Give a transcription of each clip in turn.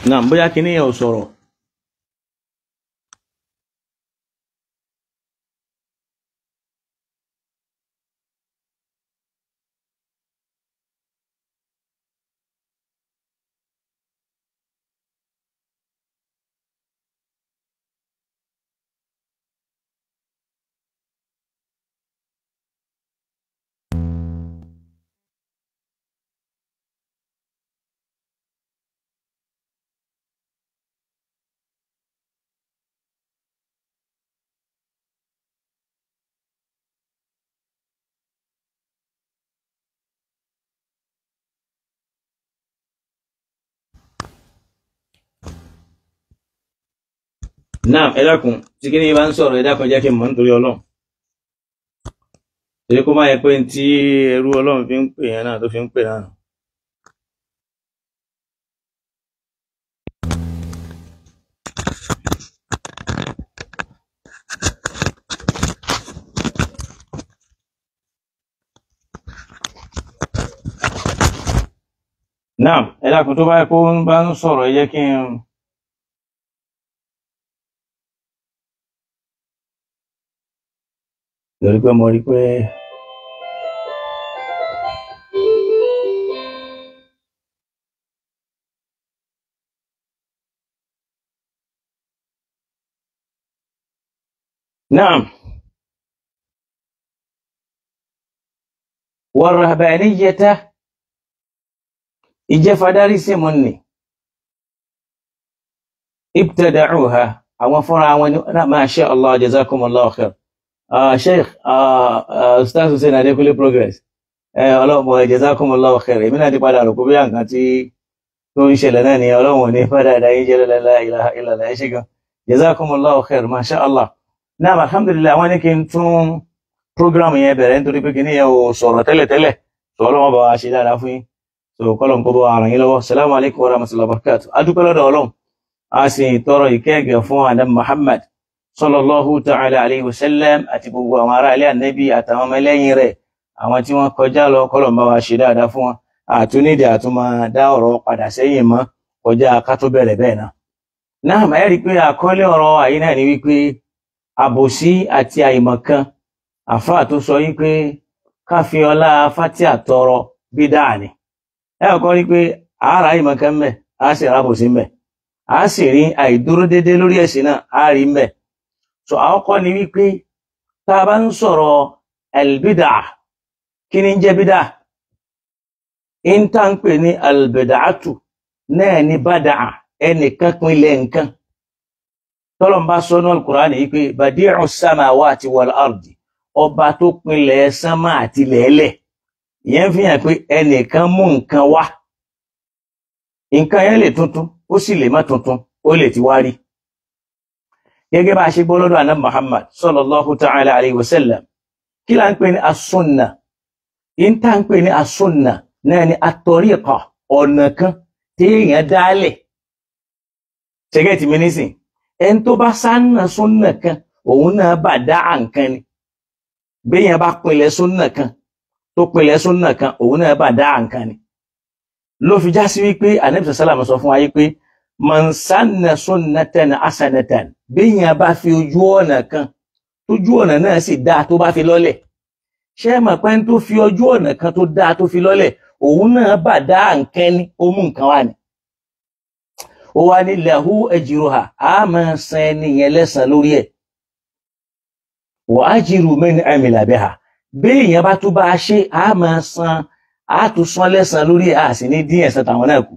Náà bóyá kíní yẹn ò sọ̀rọ̀. Náà ẹ dákun, tí kíní bá ń sọ̀rọ̀, ẹ dákun, jẹ́ kí n mọ̀ nítorí Ọlọ́run. Torí kó má yẹ pé tí ẹrú Ọlọ́run fi ń pè yẹn náà tó fi ń pè náà. Náà ẹ dákun, tó bá yẹ kó ń bá ń sọ̀rọ̀, ẹ jẹ́ kí n. Torí pé mo rí pé náà warahbaniyata ìjẹ́fadarí sí mu ni ibtada'uha, àwọn fúnra wọn ni. Masha Allah, jazakumullahu khair. Sheikh Ustaz Hussein Adekunle Progress, ọlọ́mọ, jazakumullahu khair. Èmi náà ti padà rò pé bí nǹkan tí tó ń ṣẹlẹ̀ náà ni. Ọlọ́run ní fádà ìdáyé jẹ́, la ilaha illallah. Ẹ ṣé gan, jazakumullahu khair, masha Allah. Náà alhamdulillah, wọ́n ní kí n tún program yẹn bẹ̀rẹ̀ nítorí pé kí ní yẹn ò sọ̀rọ̀ tẹ́lẹ̀tẹ́lẹ̀. Sọ ọlọ́wọ́n bá wa ṣe dáadáa fún yín, so kọ́lọ̀ ń kó bọ́ ara yín lọ́wọ́. Salamu alaykum wa rahmatullahi wa barakatuh. Adúpẹ́ lọ́dọ̀ Ọlọ́run, a sì tọrọ ìkẹ́gẹ̀ fún Adam Muhammad sallallahu ta'ala alayhi wa sallam àti gbogbo àwọn ará ilé ànẹ́bí àtàwọn ọmọlẹ́yìn rẹ̀, àwọn tí wọ́n kọjá lọ, kọ́lọ̀ ń bá wa ṣe dáadáa fún wọn. Àtúnídìí àtúmọ̀ dá ọ̀rọ̀ padà sẹ́yìn mọ́ kọjá ká tó bẹ̀rẹ̀ bẹ́ẹ̀ náà. Náà ẹ rí i pé àkọlé ọ̀rọ̀ àyín náà ni wípé àbòsí àti àìmọ̀kan àfáà tó sọ wípé ká fi ọlá fatia tọrọ bídà ni. Ẹ kọ́ rí pé àárà àìmọ̀kan ń bẹ, á sì rábòsí ń bẹ, á sì rí àìdúró déédéé lórí ẹ̀sìn náà, á rí ń bẹ. So àkọ́kọ́ ni wípé tá a bá ń sọ̀rọ̀ albidà, kí ni ń jẹ́ bídà? Ń tá ń pè ní albidàátù náà ní bàdà, ẹnìkan pinlẹ̀ nǹkan. Tọ́lọ́n bá sọ ní Al-Qur'ani yìí pé badi'u samawati wal ardi, ọba tó pinlẹ̀ sánmà àti lẹ́lẹ̀, ìyẹn fi hàn pé ẹnìkan mú nǹkan wá. Nǹkan yẹn lè tuntun, ó sì lè má tuntun, ó lè ti wá rí. Gẹ́gẹ́ bá a ṣe gbọ́ lọ́dọ̀ àná Muhammad sallallahu ta'ala alayhi wa sallam, kí là ń pè ní as-sunna? In tá ń pè ní as-sunna náà ni at-tariqa, ọ̀nà kan téèyàn dálẹ̀. Ṣẹ́gẹ́tì mi nísìn, ẹni tó bá sánà súnà kan, òun náà bá dá nǹkan ni. Béèyàn bá pinlẹ̀ súnà kan, tó pinlẹ̀ súnà kan, òun náà bá dá nǹkan ni. Ló fi já sí wípé Ànábì sàlám sọ fún wa yìí pé man sanna sunnatan hasanatan, béèyàn bá fi ojú ọ̀nà kan tójú ọ̀nà náà sì dáa tó bá fi lọ́lẹ̀. Ṣé ẹ mọ̀ pé ẹni tó fi ojú ọ̀nà kan tó dáa tó fi lọ́lẹ̀, òun náà bá dá nǹkan ni, ó mú nǹkan wá ni. Ó wá ní lahu ajruha, a máa san ẹni yẹn lẹ́san lórí ẹ̀. Wa ajru man amila biha, béèyàn bá tún bá a ṣe, a máa san, a tún san lẹ́san lórí ẹ̀, a sì ní dín ẹ̀san tàwọn náà kù.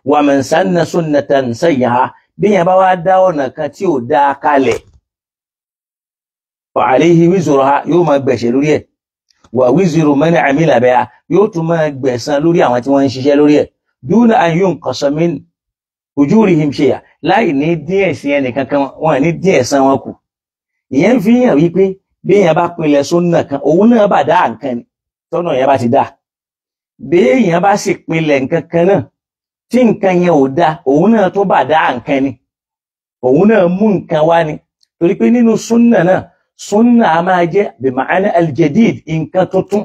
Wa man sanna sunnatan sayyi'a, béèyàn bá wá dá ọ̀nà kan tí ò dáa kalẹ̀, fa alayhi wizruha, yóò máa gbẹ̀ṣẹ̀ lórí ẹ̀. Wa wizru man amila biha, yóò tún máa gbẹ̀san lórí àwọn tí wọ́n ń ṣiṣẹ́ lórí ẹ̀. Duna an yunqasa min ujurihim shay'a, láì ní dín ẹ̀sìn ẹnìkankan, wọn ní dín ẹ̀san wọn kù. Ìyẹn fi hàn wípé béèyàn bá pinlẹ̀ súnà kan, òun náà bá dá nǹkan ni, tọ́nà yẹn bá ti dá. Béèyàn bá sì pinlẹ̀ nǹkan kan náà tí nǹkan yẹn ò dá, òun náà tó bá dá nǹkan ni, òun náà mú nǹkan wá ni. Torí pé nínú súnà náà, súnà a máa jẹ́ bima'ana al-jadid, nǹkan tuntun.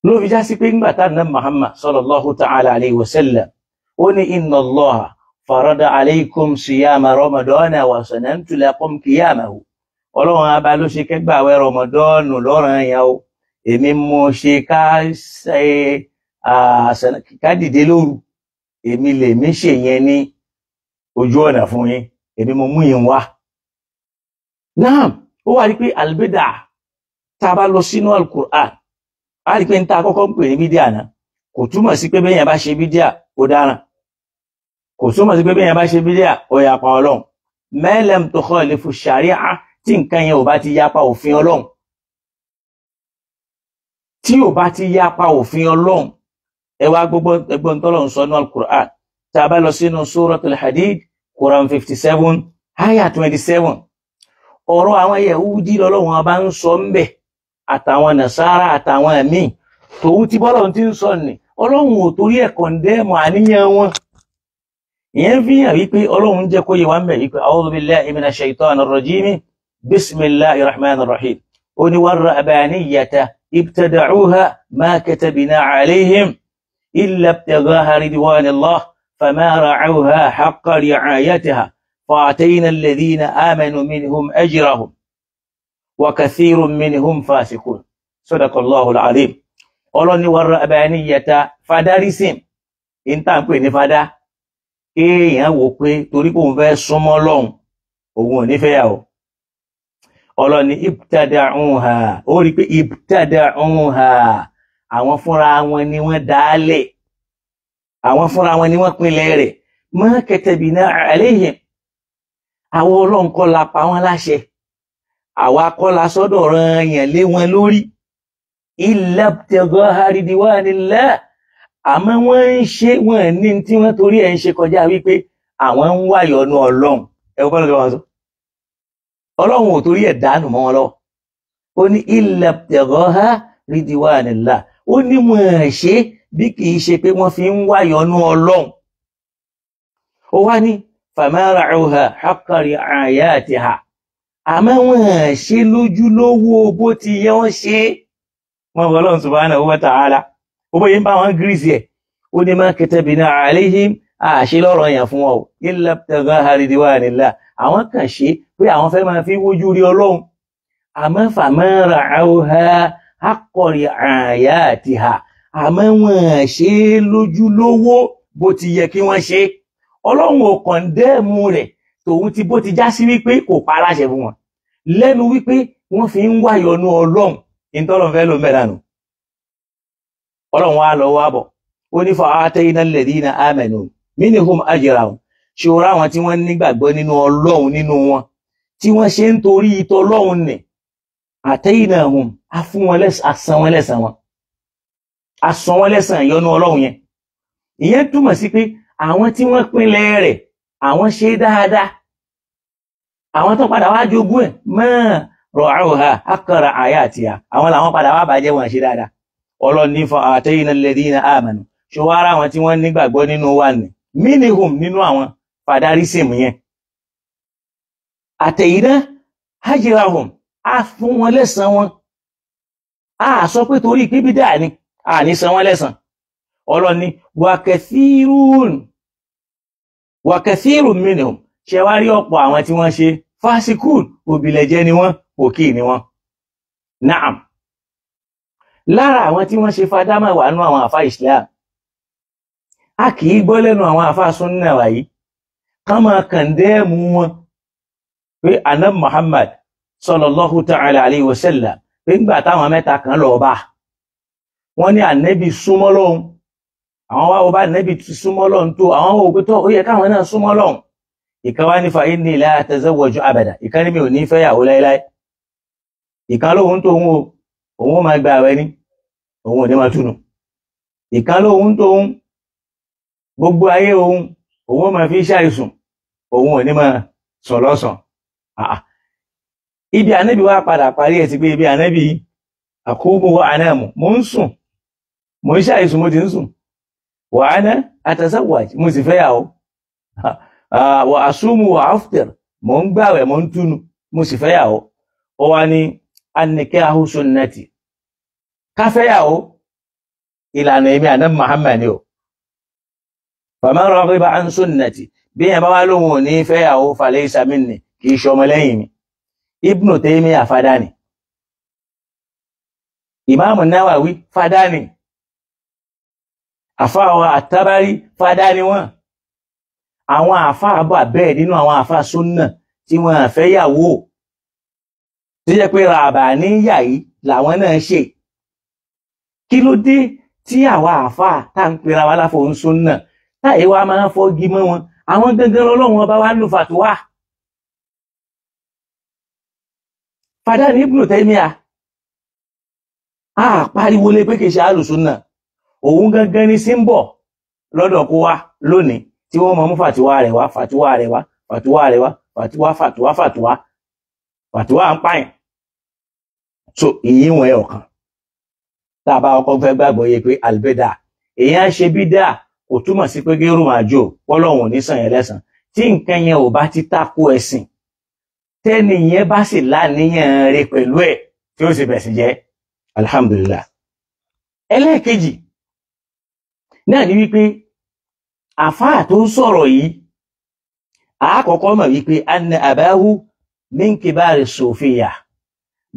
Ló fi já sí pé ńgbà tá ná Muhammad sallallahu ta'ala alayhi wa sallam, ó ní inna Allaha farada alaykum siyama Ramadana wa sanantu lakum qiyamahu. Ọlọ́run abá ló ṣe kẹgbàwẹ̀ Ramadan lọ́ràn yẹn o, èmi mo ṣe ká dìde lóru, èmi lèmi ṣe yẹn ní ojú ọ̀nà fún yín, èmi mo mú yín wá. Náà ó wà rí pé albida, tá a bá lọ sínú Al-Qur'an, a rí pé ń ta àkọ́kọ́ ń pè ní bídíà náà kò túmọ̀ sí pé bẹ́yẹn bá ṣe bídíà ó dáràn, kò túmọ̀ sí pé bẹ́yẹn bá ṣe bídíà ó yapa Ọlọ́run. Ma lam tukhalifu sharia, tí nǹkan yẹn ò bá ti yapa òfin Ọlọ́run, tí ò bá ti yapa òfin Ọlọ́run. Ẹ wá gbogbo ẹgbọ́n tọ́lọ̀ ń sọ ní Al-Qur'an. Tá a bá lọ sínú Suratul Hadid, Quran 57 ayah 27, ọ̀rọ̀ àwọn Yahudi lọ́lọ́run bá ń sọ ń bẹ̀, àtàwọn Nasara àtàwọn ẹ̀mí tòun ti bọ́lọ̀ tí ń sọ ní Ọlọ́run ò torí ẹ̀ kọ̀ndẹ́mù àníyàn wọn. Ìyẹn fi hàn wípé Ọlọ́run jẹ́ kó yé wa ń bẹ̀ wípé a'udhu billahi minash shaitanir rajim, bismillahir rahmanir rahim. Ó ní war-rahbaniyyata ibtada'uha ma katabna alayhim illa ibtigha'a ridwanillah fama ra'awha haqqa ri'ayatiha fa'atayna alladhina amanu minhum ajrahum wa kathirun minhum fasiqun. Sadaqallahu al-azim. Ọlọ́ni war-rahbaniyyata, fadarism, in tá ń pè ní fada, kéèyàn wò pé torí kò ń fẹ́ súnmọ́ Ọlọ́run òun ò ní fẹ́ yàwó. Ọlọ́ni ibtada'uha, ó rí pé ibtada'uha, àwọn fúnra wọn ni wọ́n dálẹ̀, àwọn fúnra wọn ni wọ́n pinlẹ̀ rẹ̀. Ma katabna alayhim, àwọn Ọlọ́run kọ́ la pa wọ́n láṣẹ, àwa kọ́ la sọ́dọ̀ ran yàn lé wọn lórí. Illa ibtigha'a ridwanillah, àmọ́ wọ́n ń ṣe wọ́n ní tí wọ́n torí ẹ̀ ń ṣe kọjá wípé àwọn ń wáyọ̀nù Ọlọ́run. Ẹ wọ́n lọ́wọ́ sọ Ọlọ́run ò torí ẹ̀ dánù mọ́ wọn lọ́wọ́. Ó ní illa ibtigha'a ridwanillah, ó ní wọ́n ṣe bí kì í ṣe pé wọ́n fi ń wáyọ̀nù Ọlọ́run. Ó wá ní fama ra'awha haqqa ri'ayatiha, àmọ́ wọ́n ṣe lójúlówó bó ti yẹ wọ́n ṣe. Wọ́n wọ́n Ọlọ́run subhanahu wa ta'ala, ó bóyá ń bá wọn gírísì ẹ̀. Ó ní ma katabna alayhim, àṣẹ lọ́rọ̀ yẹn fún wọn o, illa ibtigha'a ridwanillah, àwọn kan ṣe pé àwọn fẹ́ máa fi wójú rí Ọlọ́run. Àmọ́ fama ra'awha haqqa ri'ayatiha, àmọ́ wọ́n ṣe lójúlówó bó ti yẹ kí wọ́n ṣe. Ọlọ́run ò kọ̀ndẹ́ẹ̀mù rẹ̀ tòun ti bó ti já sí wípé kò pa aláṣẹ fún wọn, lẹ́nu wípé wọ́n fi ń wáyọ̀nù Ọlọ́run. Ìtọ́lọ́run fẹ́ ló mẹ́ra nù. Ọlọ́run wá lọ wá bọ̀, ó ní fa atayna alladhina amanu minhum ajrahum. Ṣòro àwọn tí wọ́n nígbàgbọ́ nínú Ọlọ́run nínú wọn, tí wọ́n ṣe ń torí ìtọ́ Ọlọ́run nì, ataynahum, á fún wọn lẹ́sàn, á san wọn lẹ́sàn wọn, á san wọn lẹ́sàn ìyọ́nú Ọlọ́run yẹn. Ìyẹn túmọ̀ sí pé àwọn tí wọ́n pinlẹ̀ rẹ̀ àwọn ṣe dáadáa, àwọn tó padà wá jogún ẹ̀ ma ra'awha haqqa ri'ayatiha, àwọn làwọn padà wá bàjẹ́ wọn ṣe dáadáa. Ọlọ́run ní fa atayna alladhina amanu, ṣòwárà àwọn tí wọ́n nígbàgbọ́ nínú wa ní minhum, nínú àwọn fadarism yẹn, atayna ajrahum, á fún wọn lẹ́san wọn. Á sọ pé torí pé bídà ni a ní san wọn lẹ́san. Ọlọ́run ní wa kathirun minhum, ṣe wá rí ọ̀pọ̀ àwọn tí wọ́n ṣe fásikún, òbílẹ̀jẹ́ ni wọ́n, òkì ni wọ́n. Naam, lára àwọn tí wọ́n ṣe fadámà wà nú àwọn àfá Islam, a kì í gbọ́ lẹ́nu àwọn àfá súnnà wáyé ká máa kàndẹ́ẹ̀mù wọn pé anab Muhammad sallallahu ta'ala alayhi wa sallam, pé ńgbà táwọn mẹ́ta kan lọ bá wọ́n ní ànẹ́bì súnmọ́ lọ́hun, àwọn wá wo bá ànẹ́bì súnmọ́ lọ́hun tó, àwọn wò pé tó ó yẹ káwọn náà súnmọ́ lọ́hun. Ìkan wá ní fa inni la atazawwaju abada, ìkan ní mi ò ní fẹ́yàwó láéláé. Ìkan lóhun tó òun o, òun ó máa gba àwẹ̀ ní, òun ò ní máa túnu. Ìkan lóhun tó òun, gbogbo ayé òun, òun ó máa fi ṣàìsùn, òun ò ní máa sùn lọ́sàn. Ibi ànẹ́bì wá padà parí ẹ̀ sí pé ibi ànẹ́bì àkóbò wa anamu, mo ń sùn, mo ń ṣàìsùn, mo ti ń sùn, wa ana atazawwaj, mo sì fẹ́yàwó, wa asumu wa aftir, mo ń gbàwẹ̀, mo ń túnu, mo sì fẹ́yàwó. Ó wá ní an-nikahu sunnati, ká fẹ́yàwó Ìlànà èmi àná Muhammad ni o. Faman raghiba an sunnati, bí yẹn bá wá lóhun ò ní fẹ́yàwó, falaysa minni, kì í ṣọmọ lẹ́yìn mi. Ibn Taymiyyah fadá ni, Ìmáàmù Nawawi fadá ni, àfáà At-Tabari fadá ni wọ́n. Àwọn àfáà bọ̀ bẹ́ẹ̀ nínú àwọn àfáà súnnà tí wọ́n fẹ́yàwó, tí jẹ́ pé ràbàníyà yìí làwọn náà ṣe. Kí ló dé tí àwa àfáà tá ń pera wa láfo ń súnnà táyé wa máa ń fọ́gi mọ́ wọn? Àwọn gangan Ọlọ́run ọba wa ń lò fàtúwà. Fadá ní Ibn Taymiyyah a pariwo lé pé kì í ṣe àlùsúnnà, òun gangan ní sí ń bọ̀ lọ́dọ̀ kó wá lónìí tí wọ́n mọ̀ mú fàtíwá rẹ̀ wá, fàtíwá rẹ̀ wá, fàtíwá rẹ̀ wá, fàtíwá, fàtíwá, fàtíwá, fàtíwá ń pààyàn. So ìyíwọ̀n ẹ̀ ọ̀kan tá a bá ọkọ̀ fẹ́ gbàgbọ́ yẹ pé àlùbẹ́dà èèyàn ṣe bídà kò túmọ̀ sí pé gẹ́rù máa jò pọ́lọ́hùn ní sàn yẹn lẹ́sàn. Tí nǹkan yẹn ò bá ti tako ẹ̀sìn, tẹ́ni yẹn bá sì láníyàn rẹ̀ pẹ̀lú ẹ̀ tí ó sì bẹ̀ sí jẹ́, alhamdulillah. Ẹlẹ́ẹ̀kejì náà ni wípé àfáà tó ń sọ̀rọ̀ yìí, àákọ́kọ́ mọ̀ wípé anna abahu min kibari sofiya,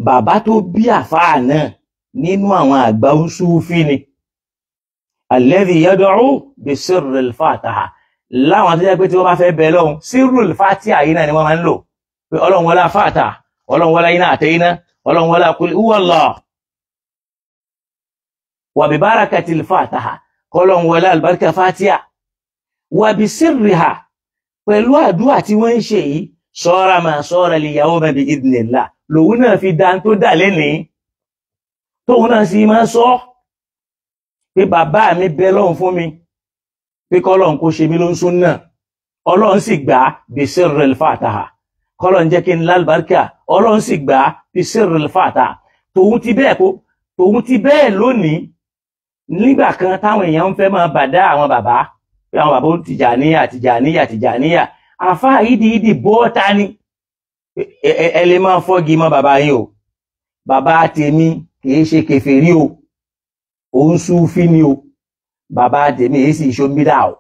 bàbá tó bí àfáà náà nínú àwọn àgbà Súfí ni, alladhi yad'u bi sirril fatiha, láwọn tó jẹ́ pé tí wọ́n bá fẹ́ bẹ lọ́hùn, sirrul fatiha yìí náà ni wọ́n máa ń lò, pé ọlọ́run wọlá fatiha, ọlọ́run wọlá iná àtẹ́yìnà, ọlọ́run wọlá kul huwallah wa bi barakatil fatiha, kọlọ́run wọlá albarka fatiha, wa bi sirriha, pẹ̀lú àdúrà tí wọ́n ń ṣe yìí, sọ́ra máa sọ́ra lè yàwó mẹ́bi idhnillah, lòun náà fi dá tó dà lẹ́nìí, tóun náà sì máa sọ pé bàbá mi bẹ lọ́hùn fún mi pé kọ́lọ́hun kó ṣe mí ló ń sún náà, ọlọ́run sì gbà á bi sirril fatiha, kọ́lọ́hun jẹ́ kí n lálùbáríkà, ọlọ́run sì gbà á bi sirril fatiha. Tòun ti bẹ́ẹ̀ kó tòun ti bẹ́ẹ̀ lónìí, nígbà kan táwọn èèyàn ń fẹ́ máa bàdá àwọn bàbá pé àwọn bàbá Tìjàníyà Tìjàníyà Tìjàníyà, àfáà ìdí bọ́ọ̀ta ni ẹ lè máa fọ́gi mọ́ bàbá yín o, bàbá tèmi kìí ṣe kèfèrí o, òun Súfí ni o, bàbá tèmi èyí sì ṣombídà o.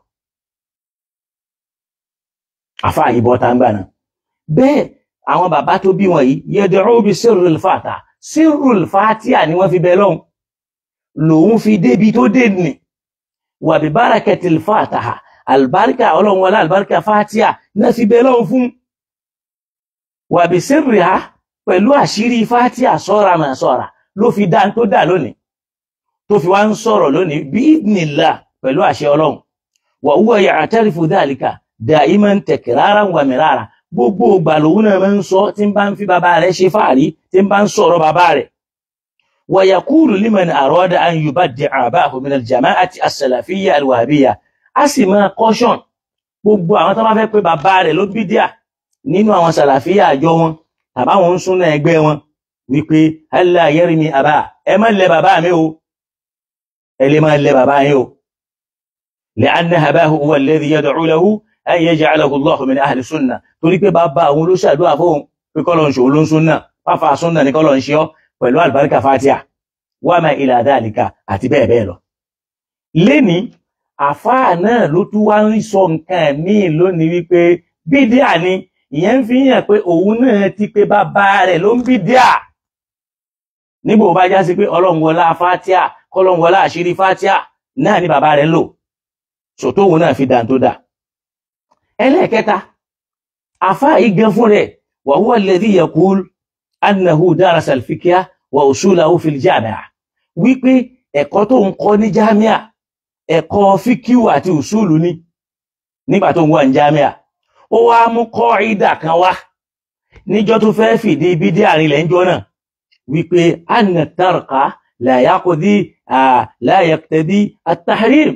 Àfáà yìí bọ́ta ń gbà náà. Bẹ́ẹ̀ àwọn bàbá tó bí wọn yìí, yad'u bi sirril fatiha, sirrul fatiha ni wọ́n fi bẹ lọ́hùn, lòun fi débi tó dé nì, wà bí barakatil fatiha, albarka ọlọ́run wọlé albarka fatiha náà fi bẹ lọ́hùn fún, wà bí sirriha, pẹ̀lú àṣírí fatiha sọ́ra mà sọ́ra ló fi dá tó dà lónìí, tó fi wá ń sọ̀rọ̀ lónìí bí idhnillah, pẹ̀lú àṣẹ ọlọ́run. Wa huwa ya'tarifu dhalika da'iman takraran wa mirara, gbogbo ìgbà lòun náà máa ń sọ tí ń bá ń fi bàbá rẹ̀ ṣe fáàrí, tí ń bá ń sọ̀rọ̀ bàbá rẹ̀. Wa yaqulu liman arada an yubaddi'a abahu min al-jama'ati as-salafiyya al-wahabiyya, a sì máa caution gbogbo àwọn tó bá fẹ́ pé bàbá rẹ̀ ló bídíà nínú àwọn sàlàfíà àjọ wọn tàbáwọn ń súnà ẹgbẹ́ wọn, wípé alla yarmi àbá, ẹ má lẹ bàbá mi o, ẹ lè má lẹ bàbá yín o, li'anna abahu huwa alladhi yad'u lahu an yaj'alahu Allahu min ahli sunnah, torí pé bàbá àwọn olóṣàdúrà fóun pé kọ́lọ̀ ń ṣòun ló ń súnà, fáfà súnà ní kọ́lọ̀ ń ṣe ọ́ pẹ̀lú àlùbáríkà fatiha wa ma ila dhalika àti bẹ́ẹ̀ bẹ́ẹ̀ lọ. Léni àfáà náà ló tún wá ń sọ nǹkan míì lónìí wípé bídíà ni, ìyẹn ń fi hàn pé òun náà ti pé bàbá rẹ̀ ló ń bídíà. Nígbò bá já sí pé ọlọ́run wọlá fatiha, kọ́lọ́run wọlá àṣírí fatiha náà ni bàbá rẹ̀ ń lò, sòtóhun náà fi dàn tó dà. Ẹlẹ́ẹ̀kẹta, àfáà yìí gan fún rẹ̀, wa huwa alladhi yaqul annahu darasa al-fiqha wa usulahu fil jami'a, wípé ẹ̀kọ́ tó ń kọ́ ní jámíà, ẹ̀kọ́ fíkíù àti usulu ni nígbà tó ń wà ní jámíà. Ó wá mú kọ́ìdà kan wá níjọ́ tó fẹ́ fìdí bídíà rinlẹ̀ ńjọ́ náà, wípé anna tarka la yaqdi la yaqtadi at-tahrim,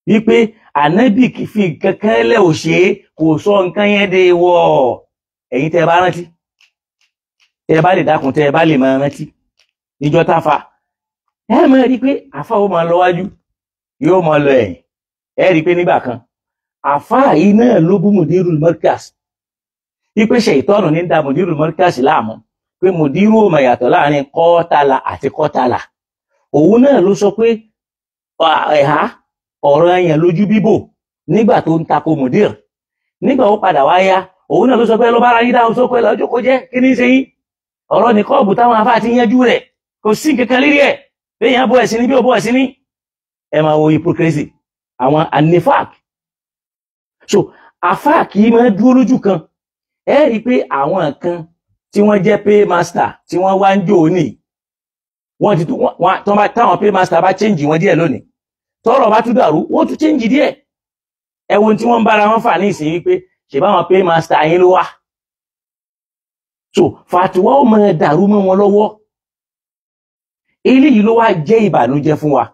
wípé ànábì kì fi kankan lẹ̀ ò ṣe é, kò sọ nǹkan yẹn dé wọ̀. Ẹ̀yin tẹ́ bá rántí, tẹ́ bá lè dákun, tẹ́ bá lè máa rántí níjọ́ táfa, ẹ máa rí pé àfa ó máa lọ wájú, yóò máa lọ ẹ̀yìn. Ẹ rí pé nígbà kan àfa yìí náà ló bú Mudirul Markaz, wípé ṣèitọ́nù ní da Mudirul Markaz láàmú, pé mùdírù ò mọ̀ yàtọ̀ láàrin kọ́tàlà àti kọ́tàlà. Òun náà ló sọ pé Ẹ̀há ọ̀rọ̀ ẹ̀yàn lójú bíbò nígbà tó ń tako mùdír, nígbà ó padà wá yá òun náà ló sọ pé ló bára yín dáhùn sókè lọ́jọ́ kó jẹ́ kí ní ṣe yín. Ọ̀rọ̀ ní kọ́ọ̀bù táwọn afá ti yanjú rẹ̀, kò sí nǹkan lérí ẹ̀, béèyàn bọ́ ẹ̀sìn ní bí ó bọ́ ẹ̀sìn ní. Ẹ máa wo hypocrisy àwọn anifak. So afá kì í máa dúró lójú kan. Ẹ rí i pé àwọn kan tí wọ́n jẹ́ paymaster tí wọ́n wá ń jò ní, wọ́n ti táwọn paymaster bá change wọn díẹ̀ lónìí, tọ́rọ̀ bá tún dàrú wọ́n tún change díẹ̀. Ẹ wo tí wọ́n ń bára wọn fà ní ìsìn wípé ṣe báwọn paymaster yín ló wá. So fàtiwá ó máa dàrú mọ́ wọn lọ́wọ́. Eléyìí ló wá jẹ́ ìbànújẹ́ fún wa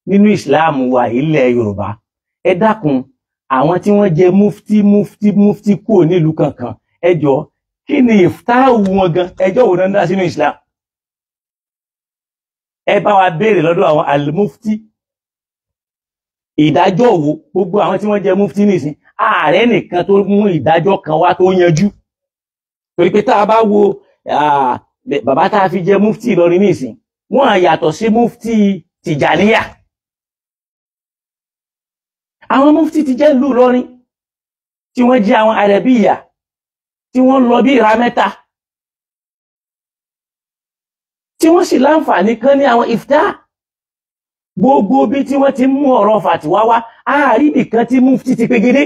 nínú ìsìláàmù wa ilẹ̀ Yorùbá. Ẹ dákun, àwọn tí wọ́n jẹ mufti mufti mufti kúrò nílùú kankan, ẹ jọ kí ni ìftáàwù wọn gan, ẹjọ́ wo náà ń dá sínú Islam? Ẹ bá wa béèrè lọ́dọ̀ àwọn alimufti, ìdájọ́ wo gbogbo àwọn tí wọ́n jẹ mufti nìsín, ààrẹ nìkan tó mú ìdájọ́ kan wá tó yanjú. Torí pé tá a bá wo bàbá tá a fi jẹ mufti Ìlọrin nìsín, wọ́n yàtọ̀ sí mufti Tìjàníyà. Àwọn mufti ti jẹ́ ìlú Ìlọrin tí wọ́n jẹ́ àwọn àrẹ̀bíyà tí wọ́n lọ bí ìra mẹ́ta, tí wọ́n sì láǹfààní kan ní àwọn ìftá. Gbogbo bí tí wọ́n ti mú ọ̀rọ̀ fàtíwá wá, ààrí nìkan tí mufti ti pegedé.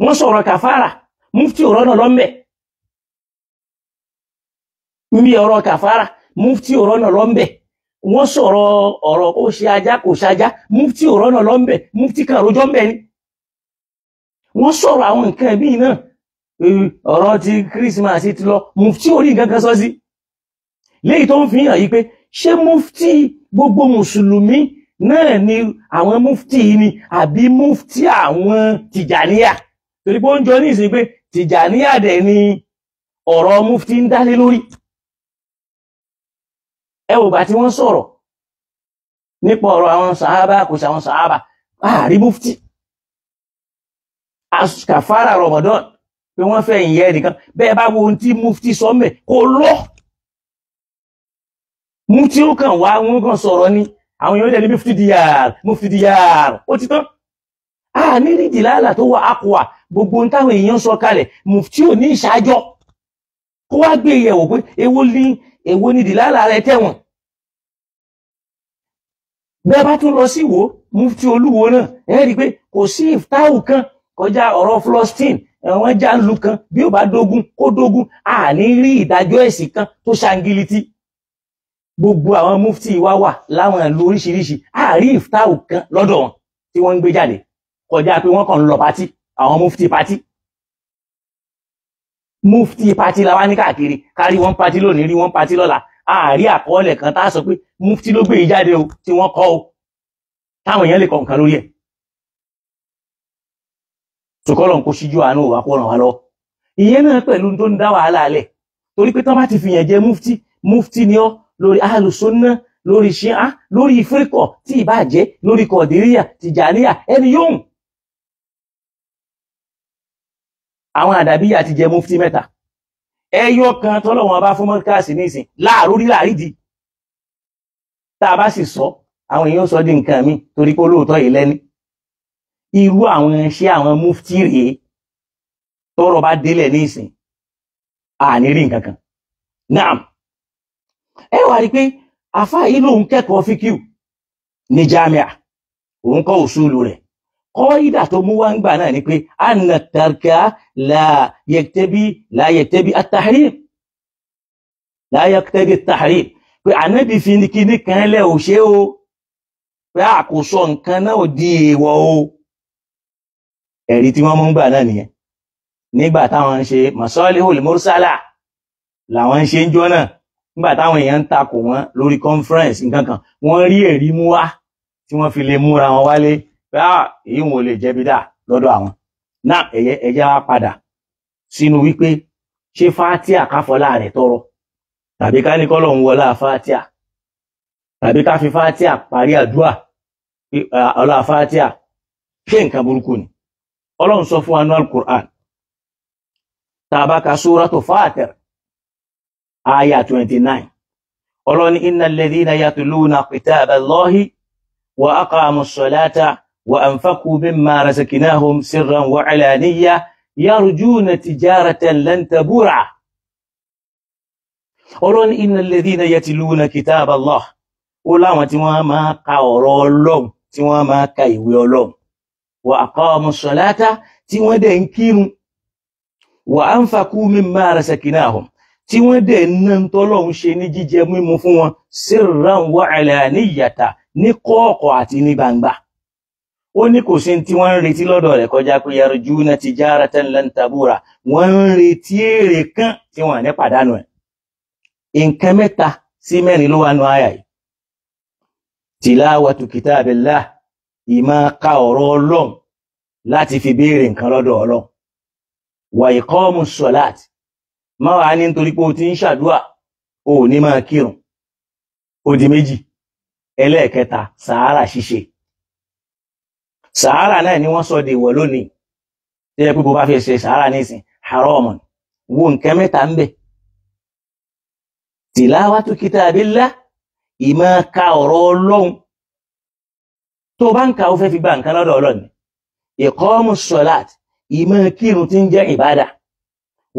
Wọ́n sọ̀rọ̀ kàfàrà, mufti ọ̀rọ̀ náà lọ́mẹ̀. Níbi ọ̀rọ̀ kàfàrà, mufti ọ̀rọ̀ náà lọ́mẹ̀. Wọ́n sọ̀rọ̀ ọ̀rọ̀ ó ṣe ajá kò ṣajá, mufti ọ̀rọ̀ náà lọ́mẹ̀, mufti kan rojọ́ mbẹ̀ ni. Wọ́n sọ̀rọ̀ àwọn nǹkan míì náà, ọ̀rọ̀ ti Christmas ti lọ, mufti orí nǹkan kan sọ sí. Léyìí tó ń fi hàn yí pé ṣé mufti gbogbo mùsùlùmí náà ni àwọn mufti ni àbí mufti àwọn Tìjàníyà? Torí pé ó ń jọ ní ìsìn pé Tìjàníyà dẹ̀ ni ọ̀rọ̀ mufti ń dálé lórí. Ẹ wò bá tí wọ́n sọ̀rọ̀ nípa ọ̀rọ̀ àwọn sàhábà kò sí àwọn sàhábà, àárí mufti. Kàfàrà Ramadan pé wọ́n fẹ́ ìyẹn nìkan, bẹ́ẹ̀ bá wo ohun tí mufti sọ mẹ́ kò lọ. Mufti ó kàn wá, wọn kàn sọ̀rọ̀ ni, àwọn èèyàn ní mufti diyar, mufti diyar, ó ti tán. A ní rí dìláàlà tó wà ákùwà, gbogbo ohun táwọn èèyàn sọ kalẹ̀, mufti ò ní ìṣáájọ́ kó wá gbé yẹ̀wò pé èwo ni dìláàlà rẹ tẹ̀wọ̀n. Bẹ́ẹ̀ bá tún lọ sí wo mufti Olúwo náà, ẹ rí i pé kò sí ìftáwù kan kọjá ọ̀rọ̀ Flostin, wọ́n já ń lu kan, bí ó bá dógún kó dógún, a ní rí ìdájọ́ ẹ̀sìn kan tó ṣàǹgìlìtì. Gbogbo àwọn mufti wa wà láwọn ìlú oríṣiríṣi, àárí ìftáwù kan lọ́dọ̀ wọn tí wọ́n ń gbé jáde kọjá pé wọ́n kàn ń lọ pátí, àwọn mufti pátí. Mufti pátí la wá ní káàkiri, kárí wọn pátí lónìí, rí wọn pátí lọ́la. Àárí àkọọ́lẹ̀ kan tá a sọ pé mufti ló gbé yìí jáde o, tí wọ́n kọ́ o, táwọn èèyàn lè kọ nǹkan lórí ẹ̀. Sòkòlò ń kó síjú àánú wa kó ràn wá lọ. Ìyẹn náà pẹ̀lú tó ń dá wàhálà alẹ̀, torí pé tán bá ti fìyàn jẹ mufti, mufti ni ọ́ lórí alùsọ́nà, lórí ṣíà, lórí ìfíríkọ̀ tí ìbá jẹ́, lórí kọ̀díríyà, tìjàníyà, ẹni yóò. Àwọn àdàbíyà ti jẹ mufti mẹ́ta. Ẹyọ kan tọ́lọ́wọ́n bá fún mọ́kàsí nísìn láàrú rí láàrí di. Tá a bá sì sọ, àwọn èèyàn sọ di nǹkan mi torí pé olóòótọ́ yìí lẹ́ni. Irú àwọn iṣẹ́ àwọn mufti rèé, tọ́rọ̀ bá délẹ̀ nísìn, àní rí nǹkan kan. Naam. Ẹ wá rí pé àfá yìí lòun kẹ́kọ̀ọ́ fíkíù ní jámíà, òun kọ́ òṣùlù rẹ̀. Kọ́ídà tó mú wá ń gbà náà ni pé anna tarka la yaktabi la yaktabi at-tahrim, la yaktabi at-tahrim, pé ànábì fi ní kíní kan lẹ̀ ò ṣe o, pé àkóso nǹkan náà ò di èèwọ̀ o. Ẹ̀rí tí wọ́n mú ń gbà náà nìyẹn. Nígbà táwọn ń ṣe masalihul mursala làwọn ń ṣe ń jọ náà, nígbà táwọn èèyàn ń takò wọn lórí conference nǹkan kan, wọ́n rí ẹ̀rí mú wá tí wọ́n fi lè múra wọn wálé pé èyí wọn ò lè jẹ́ bídà lọ́dọ̀ àwọn. Náà ẹ̀yẹ wá padà sínú wípé ṣé Fátíà káfọlá rẹ̀ tọrọ, tàbí ká ní kọ́lọ̀ ń wọlá Fátíà, tàbí ká fi Fátíà parí àdúrà ọlá Fátíà, ṣé nǹkan burúkú ni? Ọlọ́run sọ fún wa nínú Al-Qur'an, tá a bá ka Suratu Fatir aya 29, Ọlọ́run ní innal ladhina yatluna kitaballahi Wa aqamu ssalata wa anfaqu mimma razaqnahum sirran wa alaniyya yarjuna tijaratan lan tabura. Ọlọ́run ní innal ladhina yatluna kitaba Allah, ó láwọn tí wọ́n máa ka ọ̀rọ̀ Ọlọ́run, tí wọ́n máa ka ìwé Ọlọ́run, wa aqamu ssalata, tí wọ́n dẹ̀ ń kírun, wa anfaqu mimma razaqnahum, tí wọ́n dẹ̀ ná ń tọ́lọ́run ṣe ní jíjẹ mímu fún wọn, sirran wa alaniyata, ní kọ̀ọ̀kọ̀ àti ní gbangba. Ó ní kò sí tí wọ́n ń retí lọ́dọ̀ rẹ̀ kọjá pé yarjuna tijaratan lan tabura, wọ́n ń retí èrè kan tí wọ́n ní pàdánù ẹ̀. Nǹkan mẹ́ta sí mẹ́rin ló wà nù àyà yìí. Tilawatu kitabillah, ìmá ka ọ̀rọ̀ Ọlọ́run láti fi béèrè nǹkan lọ́dọ̀ Ọlọ́run. Wa iqamu ssalat, má wàá ní nítorí pé o ti ń ṣàdúà o ò ní máa kírun. Ó di méjì. Ẹlẹ́ẹ̀kẹta, sàárà ṣíṣe. Sàárà náà ni wọ́n sọ dèwọ̀ lónìí, tí ẹ pé bó bá fi ṣe sàárà nísìn haramun. Wo nǹkan mẹ́ta ń bẹ. Tilawatu kitabillah, ìmá ka ọ̀rọ̀ Ọlọ́run, tó bá ń ka ó fẹ́ fi gba nǹkan lọ́dọ̀ Ọlọ́run. Iqamu ssalat, ìmá kírun tí ń jẹ́ ìbádà.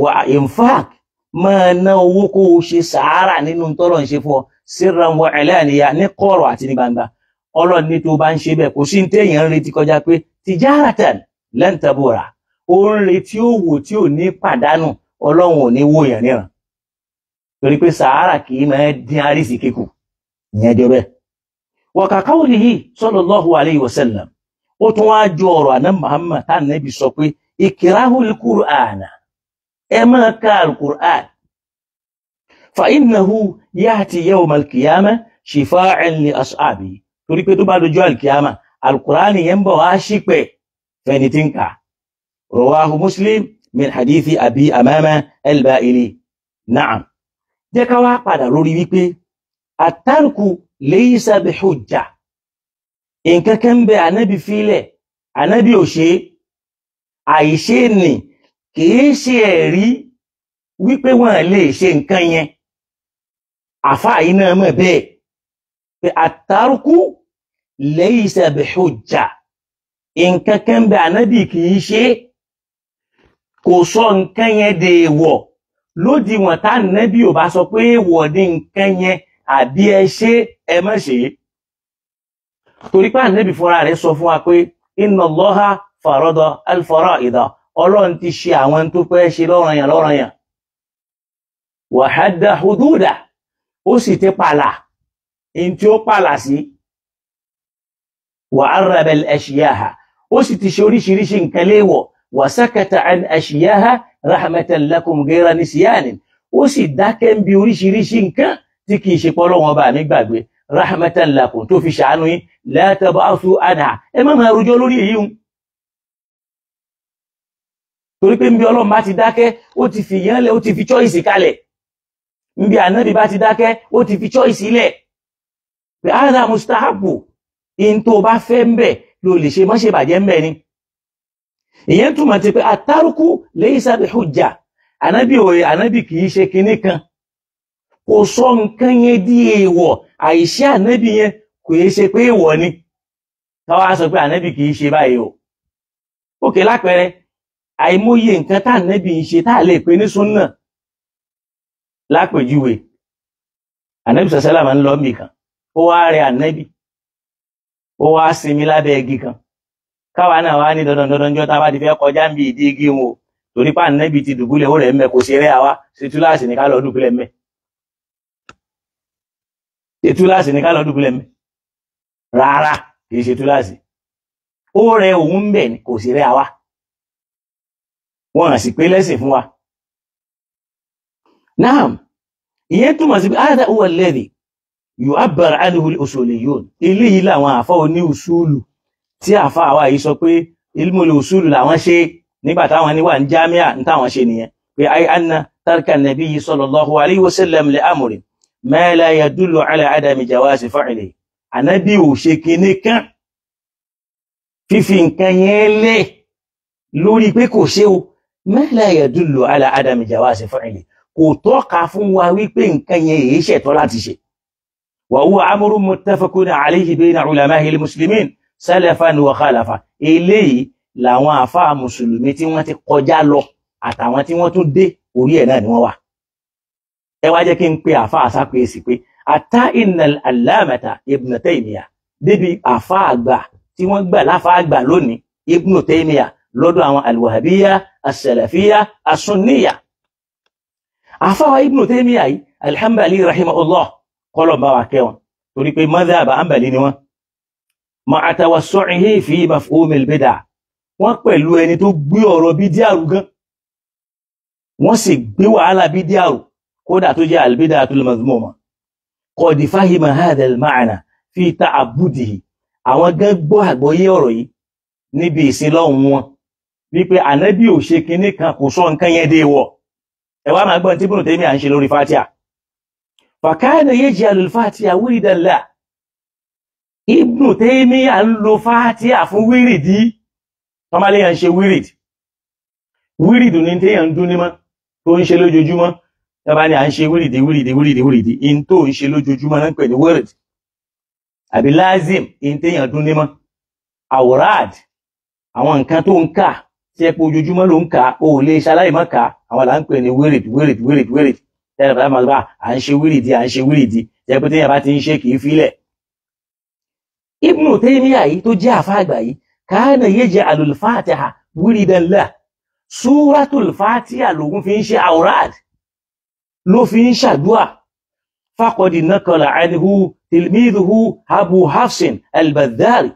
Wà infaq, máa ná owó kó o ṣe sàárà nínú tọ́lọ̀ ń ṣe fún ọ, sirran wa alaniya, ní kọ̀rọ̀ àti ní gbangba. Ọlọ́run ní tó bá ń ṣe bẹ́ẹ̀, kò sí ní téèyàn ń retí kọjá pé tijaratan lan tabura, ó ń retí òwò tí ò ní pàdánù, Ọlọ́run ò ní wòyàn níran, torí pé sàárà kì í máa dín àrísìkí kù. Ìyẹn jọ bẹ́ẹ̀. Wa ka qawlihi sallallahu alayhi wa sallam, ó tún wá jọ ọ̀rọ̀ àná Muhammad tá nàbì sọ pé ikrahul Qur'ana, ẹ máa ka al-Qur'an, fa innahu ya'ti yawm al-qiyamah shifa'an li ashabi, torí pé tó bá dojú al-qiyama, al-Qur'an yẹn ń bọ̀ wá ṣìpẹ̀ fẹ́ni tí ń kà. Rawahu Muslim min hadithi Abi Amama al-Ba'ili. Na'am. Jẹ́ ká wá padà lórí wípé àtàrùkù laysa bi hujja, nǹkan kan bẹ ànábì fílẹ̀, ànábì ò ṣe, àìṣe nì kìí ṣe ẹ̀rí wípé wọ́n lè ṣe nǹkan yẹn. Àfáà yìí náà mọ̀ bẹ́ẹ̀ pé àtàrùkù laysa bi hujja, nǹkan kan bẹ ànábì kìí ṣe, kò sọ nǹkan yẹn dèèwọ̀ lódiwọ̀n tá nẹ́bí ò bá sọ pé èèwọ̀ ní nǹkan yẹn, àbí ẹ ṣe ẹ má ṣe. Torí pé ànẹ́bí fúnra rẹ̀ sọ fún wa pé inna Allaha farada al-fara'ida, Ọlọ́run ti ṣe àwọn tó fẹ́ ṣe lọ́ranyàn lọ́ranyàn. Wa hadda hududa, ó sì ti pàlà in tí ó pàlà sí. Wa arraba al-ashyaha, ó sì ti ṣe oríṣiríṣi nǹkan léèwọ̀. Wa sakata an ashyaha rahmatan lakum ghayra nisyanin, ó sì dákẹ́ ń bi oríṣiríṣi nǹkan tí kìí ṣe pọ́lọ́wọ́n ọba mi gbàgbé, rahmatan lakum, tó fi ṣàánú yín, la tab'athu anha, ẹ má máa rojọ́ lórí èyí hun. Torí pé nbí Ọlọ́run bá ti dákẹ́, ó ti fi yán lẹ̀, ó ti fi choice kalẹ̀. Nbí ànábì bá ti dákẹ́, ó ti fi choice lẹ̀. Pé hadha mustahabu, in tó bá fẹ́ ń bẹ̀ ló lè ṣe, má ṣe bàjẹ́ ń bẹ̀ ni. Ìyẹn túmọ̀ ti pé àtàrùkù laysa bi hujja, ànábì òye ànábì kìí ṣe kinní kan, kò sọ nǹkan yẹn di èèwọ̀, àìṣe ànábì yẹn kò yẹ ṣe pé èèwọ̀ ni. Káwá sọ pé ànábì kìí ṣe báyìí o. Òkè lápẹẹrẹ, àìmọye nǹkan tá ànábì ń ṣe tá a lè pè ní súnà. Lápèjúwe, ànábì sàṣálà máa ń lọ mì kan, ó wá rẹ ànábì, ó wá sinmi lábẹ́ igi kan. Káwa náà wá ní dandan dandan jọ tá a bá ti fẹ́ kọjá ń bi ìdí igi wọn o, torí pé ànábì ti dùbúlẹ̀ ó rẹ̀ mẹ́, kò ṣe rẹ́ àwa, ṣe túláàsì ní ká lọ dùbúlẹ̀ mẹ́, ṣe túláàsì ní ká lọ dùbúlẹ̀ mẹ́. Rárá, kì í ṣe túláàsì. Ó rẹ òun ń bẹ̀ ni, kò ṣe rẹ́ àwa, wọn à sì pé lẹ́sìn fún wa. Naam, ìyẹn túmọ̀ sí pé hadha huwa alladhi yu'abbar anhu al-usuliyyun, eléyìí làwọn àfọ́ oní usulu tí àfa àwa yìí sọ pé ilmul usulu làwọn ṣe nígbà táwọn ní wà ní jámíà, ní táwọn ṣe nìyẹn pé ay anna tarka nabiyyi sallallahu alayhi wa sallam li amrin ma la yadullu ala adami jawazi fa'lihi. Ànábì ò ṣe kinní kan, fífi nǹkan yẹn lẹ̀ lórí pé kò ṣe o, ma la yadullu ala adami jawazi fa'lihi, kò tọ́ka fún wa wípé nǹkan yẹn èyí ṣẹ̀tọ́ láti ṣe. Wa huwa amrun muttafaqun alayhi bayna ulama'il muslimin salafan wa khalafa. Eléyìí làwọn àfáà mùsùlùmí tí wọ́n ti kọjá lọ àtàwọn tí wọ́n tún dé orí ẹ̀ náà ni wọ́n wà. Ẹ wá jẹ́ kí n pe àfáà sápèsì pé ata innal allamata Ibn Taymiyyah, débi àfáà àgbà tí wọ́n gbà láfáà àgbà lónìí Ibn Taymiyyah lọ́dọ̀ àwọn alwahabiyya as-salafiyya as-sunniyya. Àfáà Ibn Taymiyyah yìí al-Hanbali rahimahullah, kọ́lọ̀ bá wa kẹ́ wọn torí pé madhhab Hanbali ni wọ́n. Ma'a tawassu'ihi fi mafhumil bid'ah, wọ́n pẹ̀lú ẹni tó gbé ọ̀rọ̀ bídíà rú gan, wọ́n sì gbé wàhálà bídíà rú kódà tó jẹ́ al-bid'atul madhmuma. Qad fahima hadha al-ma'na fi ta'abbudihi, àwọn gan gbọ́ àgbọ́yé ọ̀rọ̀ yìí níbi ìsinlọ́hun wọn wípé ànábì ò ṣe kinní kan kò sọ nǹkan yẹn dé wọ̀. Ẹ wá máa gbọ́n tí Ibn Taymiyyah ń ṣe lórí Fatiha. Fa kana yaj'alu al-Fatiha wiridan lahu, Ibn Taymiyyah ń lo Fatiha fún wírìdí. Tọ́málé yẹn ń ṣe wírìdì, wírìdì ní téèyàn ń dún ní mọ́ tó ń ṣe lójoojúmọ́. Tọ́ba ni à ń ṣe wírìdì wírìdì wírìdì wírìdì, in tó ń ṣe lójoojúmọ́ náà ń pè ní wírìdì àbí lázìm, in téèyàn dún ní mọ́. Àwòráàd, àwọn nǹkan tó ń kà tí ẹ pé ojoojúmọ́ ló ń kà, ó lè ṣaláì má kà, àwọn là ń pè ní wírìdì wírìdì wírìdì wírìdì. Tẹ́lẹ̀ bá máa bá à ń ṣe wírìdì à ń ṣe wírìdì, tẹ́ pé téèyàn bá ti ń ṣe kì í filẹ̀. Ibn Taymiyyah yìí tó jẹ́ àfáà àgbà yìí, kana yaj'alul Fatiha wiridan lahu, Suratul Fatiha lòun fi ń ṣe àwòráàd, ló fi ń ṣàdúà. Faqad naqala anhu tilmidhuhu Abu Hafsin al-Bazzari,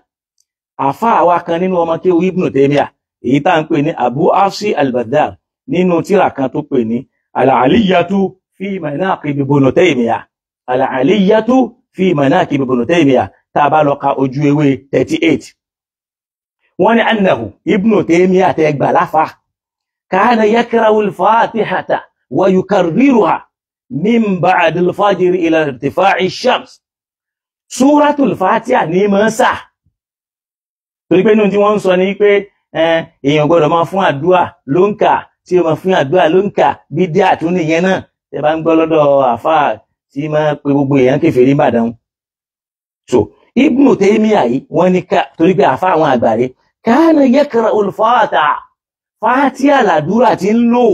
àfáà wa kan nínú ọmọ kéwú Ibn Taymiyyah èyí tá ń pè ní Abu Hafsi al-Bazzari, nínú tírà kan tó pè ní Al-Aliyatu fi Manaqib Ibn Taymiyyah, Al-Aliyatu fi Manaqib Ibn Taymiyyah, tá a bá lọ ka ojú ewé 38. Wọ́n ní annahu Ibn Taymiyyah tẹ́ gbà láfa kana yakra'u al-Fatihata wa yukarriruha min ba'di al-fajr ila irtifa'i ash-shams. Suratul Fatiha ní mọ́ sà, torí pé inú tí wọ́n ń sọ ní pé èèyàn gbọ́dọ̀ máa fún àdúà ló ń kà, tí ó máa fún àdúà ló ń kà, bídíà tún nìyẹn náà. Tẹ́ bá ń gbọ́ lọ́dọ̀ àfáà tí máa pe gbogbo èèyàn kèfèrí Ìbàdàn. So Ibn Taymiyyah yìí wọ́n ní ká, torí pé àfáà àwọn àgbàre kana yakra'u al-Fatiha, Fatiha làdúrà tí ń lò,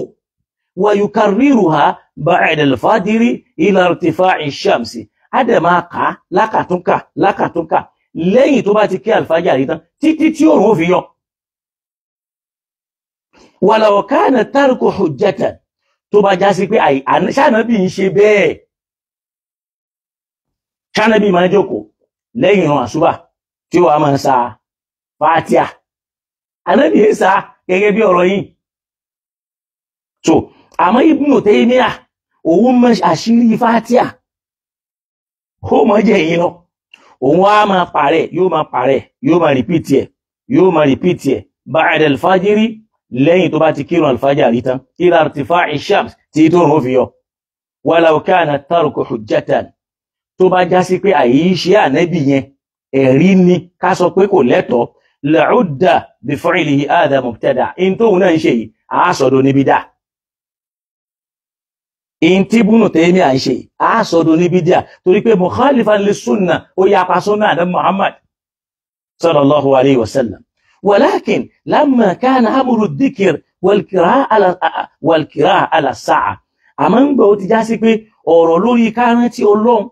wa yukarriruha ba'da al-fajri ila irtifa'i ash-shamsi, á dẹ̀ máa kà á lákàtúnkà lákàtúnkà lẹ́yìn tó bá ti kí àlùfájàrí tán títí tí òòrùn ó fi yọ. Walau kana tarku hujjatan, tó bá já sí pé ṣáànábì ń ṣe bẹ́ẹ̀, ṣáànábì máa jókòó lẹ́yìn ìran àṣùbà tí ó wà máa ń sa Fatiha, ànábì ń sa gẹ́gẹ́ bí ọ̀rọ̀ yìí. So àmọ́ Ibn Taymiyyah òun mọ àṣírí Fatiha, ó mọ jẹ́ èyí lọ, òun wá máa parẹ́, yóò máa parẹ́, yóò máa rìpíìtì ẹ̀, yóò máa rìpíìtì ẹ̀ ba'da al-fajri, lẹ́yìn tó bá ti kírun al-fajri tán, ila irtifa'i shams, tí tó rùn ó fi yọ. Walau kana tarku hujjatan, tó bá já sí pé àyíṣe ànábì yẹn ẹ̀rí ni ká sọ pé kò lẹ́tọ̀ọ́, la'udda bi fi'lihi hadha mubtada', in tóun náà ń ṣe yìí àásọ̀dọ̀ níbi dá, in tí Ibn Taymiyyah ń ṣe àásọ̀dọ̀ níbi dá, torí pé mukhalifan lis-sunnah, ó yapa sunnah àdá Muhammad sallallahu alayhi wa sallam. Walakin lamma kana amru dhikr wal-qira'a ala sa'a, àmọ́ ń gbọ́ ó ti já sí pé ọ̀rọ̀ lórí ká rántí Ọlọ́run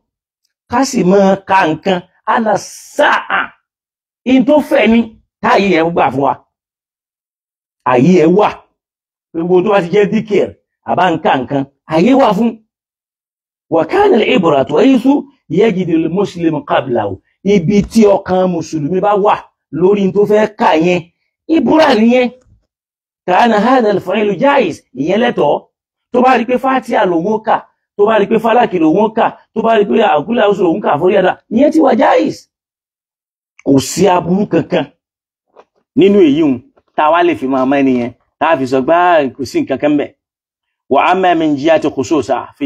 ká sì máa ka nǹkan ala sa'a, in tó fẹ́ ni táyé ẹ̀ gbà fún wa, àyè ẹ̀ wà, gbogbo tó bá ti jẹ́ díkìr àbá ń ka nǹkan àyè wà fún. Wa kana al-ibratu haythu yajidu al-muslimu qablahu, ibi tí ọkàn mùsùlùmí bá wà lórí tó fẹ́ kà yẹn, ìbúra nìyẹn. Kana hadha al-fi'lu jaiz, ìyẹn lẹ́tọ̀ọ́. Tó bá rí pé Fatiha lòun ó kà, tó bá rí pé Fálákì lòun ó kà, tó bá rí pé àgúlẹ̀ àwùsọ lòun kà fórí ẹ̀dá, ìyẹn ti wà jaiz. Kò sí aburú kankan nínú èyí hun tá a wá lè fi máa mọ ẹni yẹn, tá a fi sọ gbá kò sí nǹkan kan bẹ̀. Wa amma min jihati khususa fi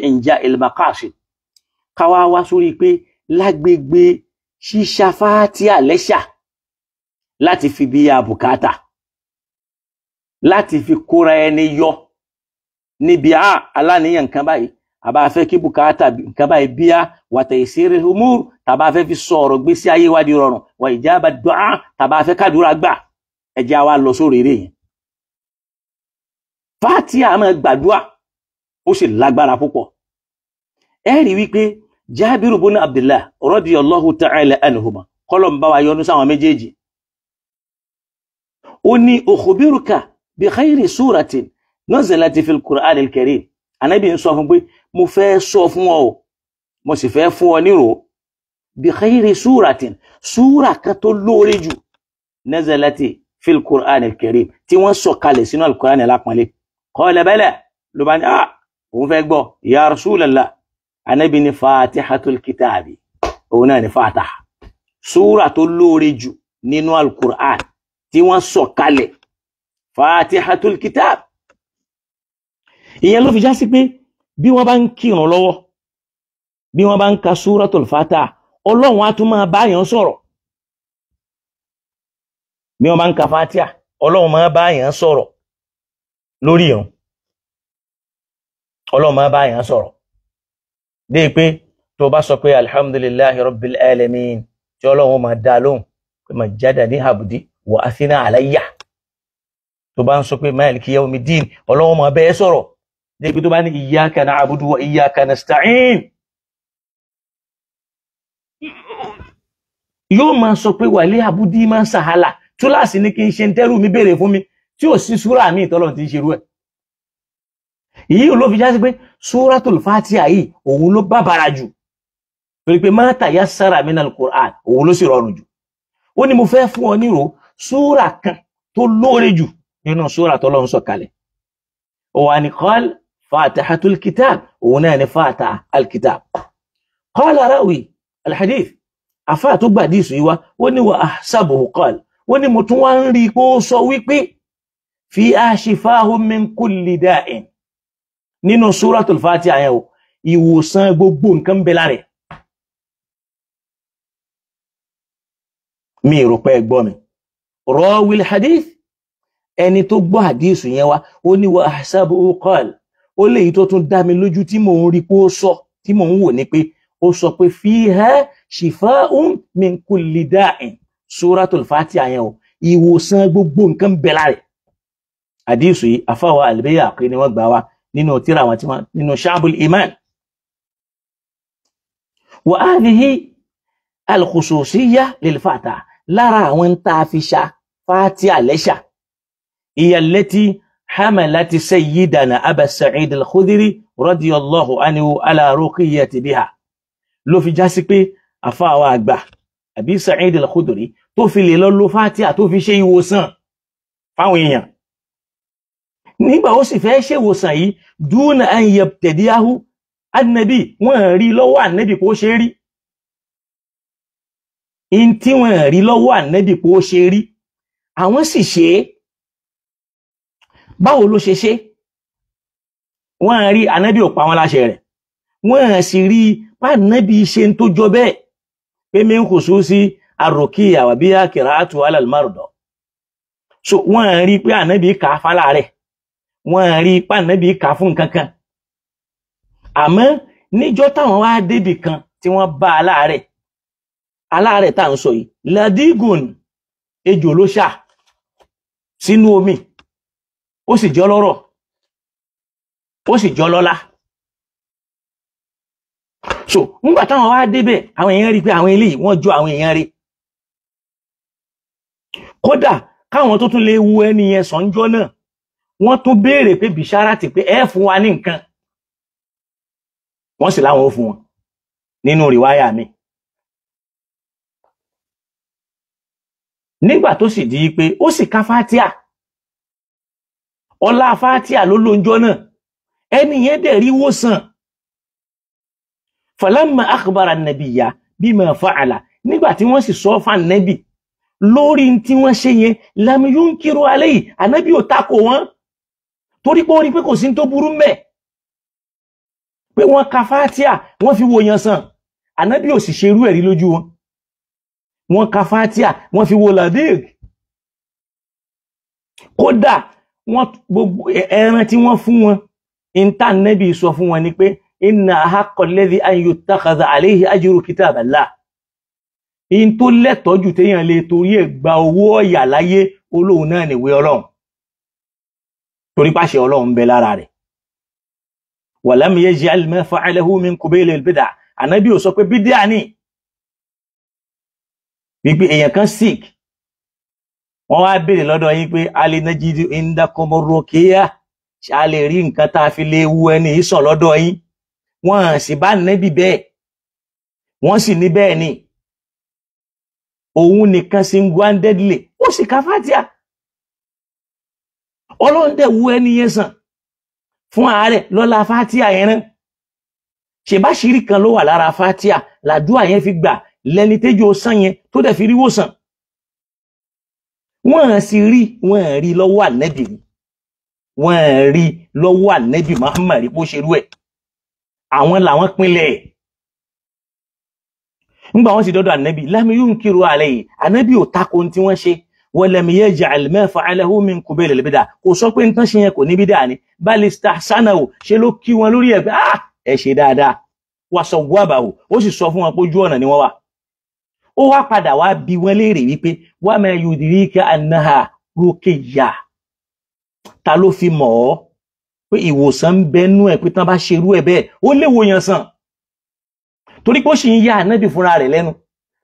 inja'il maqasid, káwá wá sórí pé lágbègbè ṣíṣà Fatiha lẹ́ṣà láti fi bí àbùkátà, láti fi kóra ẹni yọ níbi aláníyàn nǹkan báyìí, Àbá fẹ́ kí bùkátà nǹkan báyìí bíyá, wa taysiril umur, tàbá fẹ́ fi sọ̀rọ̀ gbésí ayé wa di rọrùn, wa ijaba du'a, tàbá fẹ́ kádùrá gbà, ẹ jẹ́ wa lọ sórí eré yẹn. Fatiha máa gbàdúrà, ó sì lágbára púpọ̀. Ẹ rí wípé Jabiru bin Abdullah radiyallahu ta'ala anhuma, kọ́lọ̀ ń bá wa yọ́nú sáwọn méjèèjì. Ó ní ukhbiruka bi khayri suratin nazalat fil Qur'an al-Karim. Ànábì ń sọ fún pé mo fẹ́ sọ fún ọ o, mo sì fẹ́ fún ọ nírò bi khayri suratin, súra kan tó lóore jù, nazalat fil Qur'an al-Karim, tí wọ́n sọ kalẹ̀ sínú al-Qur'an alápọ̀nlé. Qala bala, ló bá ní òun fẹ́ gbọ́ ya Rasulallah. Ànábì ní Fatihatul Kitabi, òun náà ní Fatiha, súra tó lóore jù nínú al-Qur'an tí wọ́n sọ kalẹ̀, Fatihatul Kitab. Ìyẹn ló fi já sí pé bí wọ́n bá ń kírun lọ́wọ́, bí wọ́n bá ń ka Suratul Fatiha, Ọlọ́run á tún máa bá yàn sọ̀rọ̀. Bí wọ́n bá ń ka Fatiha, Ọlọ́run máa bá yàn sọ̀rọ̀ lórí ìrun. Ọlọ́run máa bá yàn sọ̀rọ̀. Dé pé tó bá sọ pé alhamdulillahi rabbil alamin, tí Ọlọ́run máa dá lóhùn pé majjadani abdi wa athna alayya. Tó bá ń sọ pé maliki yawmiddin, Ọlọ́run máa bẹ́ẹ̀ sọ̀rọ̀. Dé pé tó bá ní iyyaka na'budu wa iyyaka nasta'in, yóò máa sọ pé wàlẹ́ àbúdí máa ń sàhálà, túláàsì ní kí n ṣe ń tẹ́rù mi béèrè fún mi, tí ò sí súrà mi ìtọ́lọ̀ tí ń ṣerú ẹ̀. Èyí ló fi já sí pé Suratul Fatiha yìí òun ló bàbàrà jù, torí pé ma tayassara minal Qur'an, òun ló sì rọrùn jù. Ó ní mo fẹ́ fún ọ nírò súrà kan tó lóore jù nínú súrà tọ́lọ́run sọ kalẹ̀. Ó wà ní qal Fatihatul Kitab, òun náà ní Fatiha al-Kitab. Qala rawi al-hadith, àfáà tó gbàdí ìsù yìí wá, ó ní wa ahsabuhu qal, ó ní mo tún wá ń rí i pé ó sọ wípé fi shifahun min kulli da'in, nínú Suratul Fatiha yẹn o, ìwòsàn gbogbo nǹkan bẹ lára ẹ̀. Mi rò pé ẹ gbọ́ mi. Rawil hadith, ẹni tó gbọ́ hadith yẹn wá, ó ní wa ahsabuhu qal, ó léyìí tó tún dá mi lójú tí mò ń rí pé ó sọ, tí mò ń wò ní pé ó sọ pé fiha shifa'un min kulli da'in, Suratul Fatiha yẹn o, ìwòsàn gbogbo nǹkan bẹ lára ẹ̀. Hadith yìí àfáwà al-Bayhaqi ni wọ́n gbà wá nínú tírà wọn tí wọ́n nínú Sha'bul Iman. Wa hadhihi al-khususiyya lil Fatiha, lára àwọn tá a fi ṣa Fatiha lẹ́ṣà, hiya allati hamalat sayyidana Aba Sa'id al-Khudri radiyallahu anhu ala ruqiyyati biha, ló fi já sí pé àfáwà àgbà Abi Sa'id al-Khudri tó fi lè lọ lo Fatiha tó fi ṣe ìwòsàn fáwọn èèyàn. Nígbà ó sì fẹ́ ṣèwòsàn yìí, dúnà an yabtadiyahu annabi, wọ́n rí lọ́wọ́ ànábì kó ṣe rí. In tí wọ́n rí lọ́wọ́ ànábì kó ṣe rí, àwọn sì ṣe é. Báwo ló ṣe ṣe? Wọ́n rí ànábì ò pa wọ́n láṣẹ rẹ̀, wọ́n sì rí pànábì ṣe ń tó jọ bẹ́ẹ̀ pé min khususi arruqiyya wa biha qira'atu ala al-marda. So wọ́n rí pé ànábì kà á fálà rẹ̀, wọ́n rí pànábì kà fún nǹkan kan. Àmọ́ níjọ́ táwọn wá débì kan tí wọ́n bá aláàárẹ̀, aláàárẹ̀ tá à ń sọ yìí, ladigun, ejò ló ṣà sínú omi, ó sì jọ lọ́rọ̀, ó sì jọ lọ́lá. So nígbà táwọn wá débẹ̀, àwọn èèyàn rí pé àwọn eléyìí wọ́n jọ àwọn èèyàn rí. Kódà káwọn tó tún lè wu ẹni yẹn sànjọ́ náà, wọ́n tún béèrè pé bìṣára ti pé ẹ fún wa ní nǹkan, wọ́n sì láwọn ó fún wọn nínú rìwáyà mi. Nígbà tó sì di pé ó sì ka Fátíà, ọlá Fátíà ló lóúnjọ́ náà, ẹni yẹn dẹ̀ rí wòsàn. Falamma akhbara an-nabiyya bima fa'ala, nígbà tí wọ́n sì sọ fún ànábì lórí tí wọ́n ṣe yẹn, lam yunkiru alayhi, ànábì ò takò wọ́n, torí pé ó rí pé kò sí tó burú mẹ́ pé wọ́n ka Fátíà wọ́n fi wo yan sàn, ànábì ò sì ṣerú ẹ̀rí lójú wọn. Wọ́n ka Fátíà wọ́n fi wo ladig, kódà wọ́n gbogbo ẹran tí wọ́n fún wọn, ìntànẹ́bì sọ fún wọn ni pé inna ahaqqa alladhi an yuttakhadha alayhi ajru kitaballah. In tó lẹ́tọ̀ọ́ jù téèyàn lè torí ẹ̀ gba owó ọ̀yà láyé, olóhùn náà nìwé Ọlọ́run, torí pàṣẹ Ọlọ́run ń bẹ lára rẹ̀. Walam yaj'al ma fa'alahu min qubayl al-bid'ah. Ànábì ò sọ pé bídíà ni, wípé èèyàn kan sick, wọ́n wá béèrè lọ́dọ̀ yín pé alinajidu indakum ruqya, ṣá lè rí nǹkan tá a fi lè wu ẹni ìsàn lọ́dọ̀ yín? Wọ́n sì bá nẹ́bí bẹ́ẹ̀, wọ́n sì ní bẹ́ẹ̀ ni, òun nìkan single-handedly ó sì ka Fátíà, Ọlọ́run dẹ̀ wu ẹni yẹn sàn fún àárẹ̀ lọ́la Fátíà yẹn náà. Ṣèbáṣírí kan ló wà lára Fátíà làdúrà yẹn fi gbà lẹni tẹ́jọ́ sàn yẹn tó dẹ̀ fi rí wòsàn. Wọ́n sì rí, wọ́n rí lọ́wọ́ ànẹ́bì rí, wọ́n rí lọ́wọ́ ànẹ́bì Muhammad rí bó ṣe rú ẹ̀. Àwọn làwọn pinlẹ̀ ẹ̀. Ńgbà wọ́n sì dọ́dọ̀ ànẹ́bì, lam yunkiru alayhi, ànẹ́bì ò tako ohun tí wọ́n ṣe. Wa lam yaj'al ma fa'alahu min qubayl al-bid'ah, kò sọ pé nǹkan ṣe yẹn kò ní bídà ni, bal istahsanahu, ṣe ló kí wọn lórí ẹ̀ pé ah ẹ ṣe dáadáa, wa sawwabahu, ó sì sọ fún wọn pé ojú ọ̀nà ni wọ́n wà. Ó wá padà wá bi wọ́n léèrè wípé wa ma yudrika annaha ruqiyya, ta ló fi mọ̀ ọ́ pé ìwòsàn ń bẹnú ẹ̀, pé tán bá ṣerú ẹ̀ bẹ́ẹ̀ ó léwo yàn sàn? Torí pé ó sì ń yá ànábì fúnra rẹ̀ lẹ́nu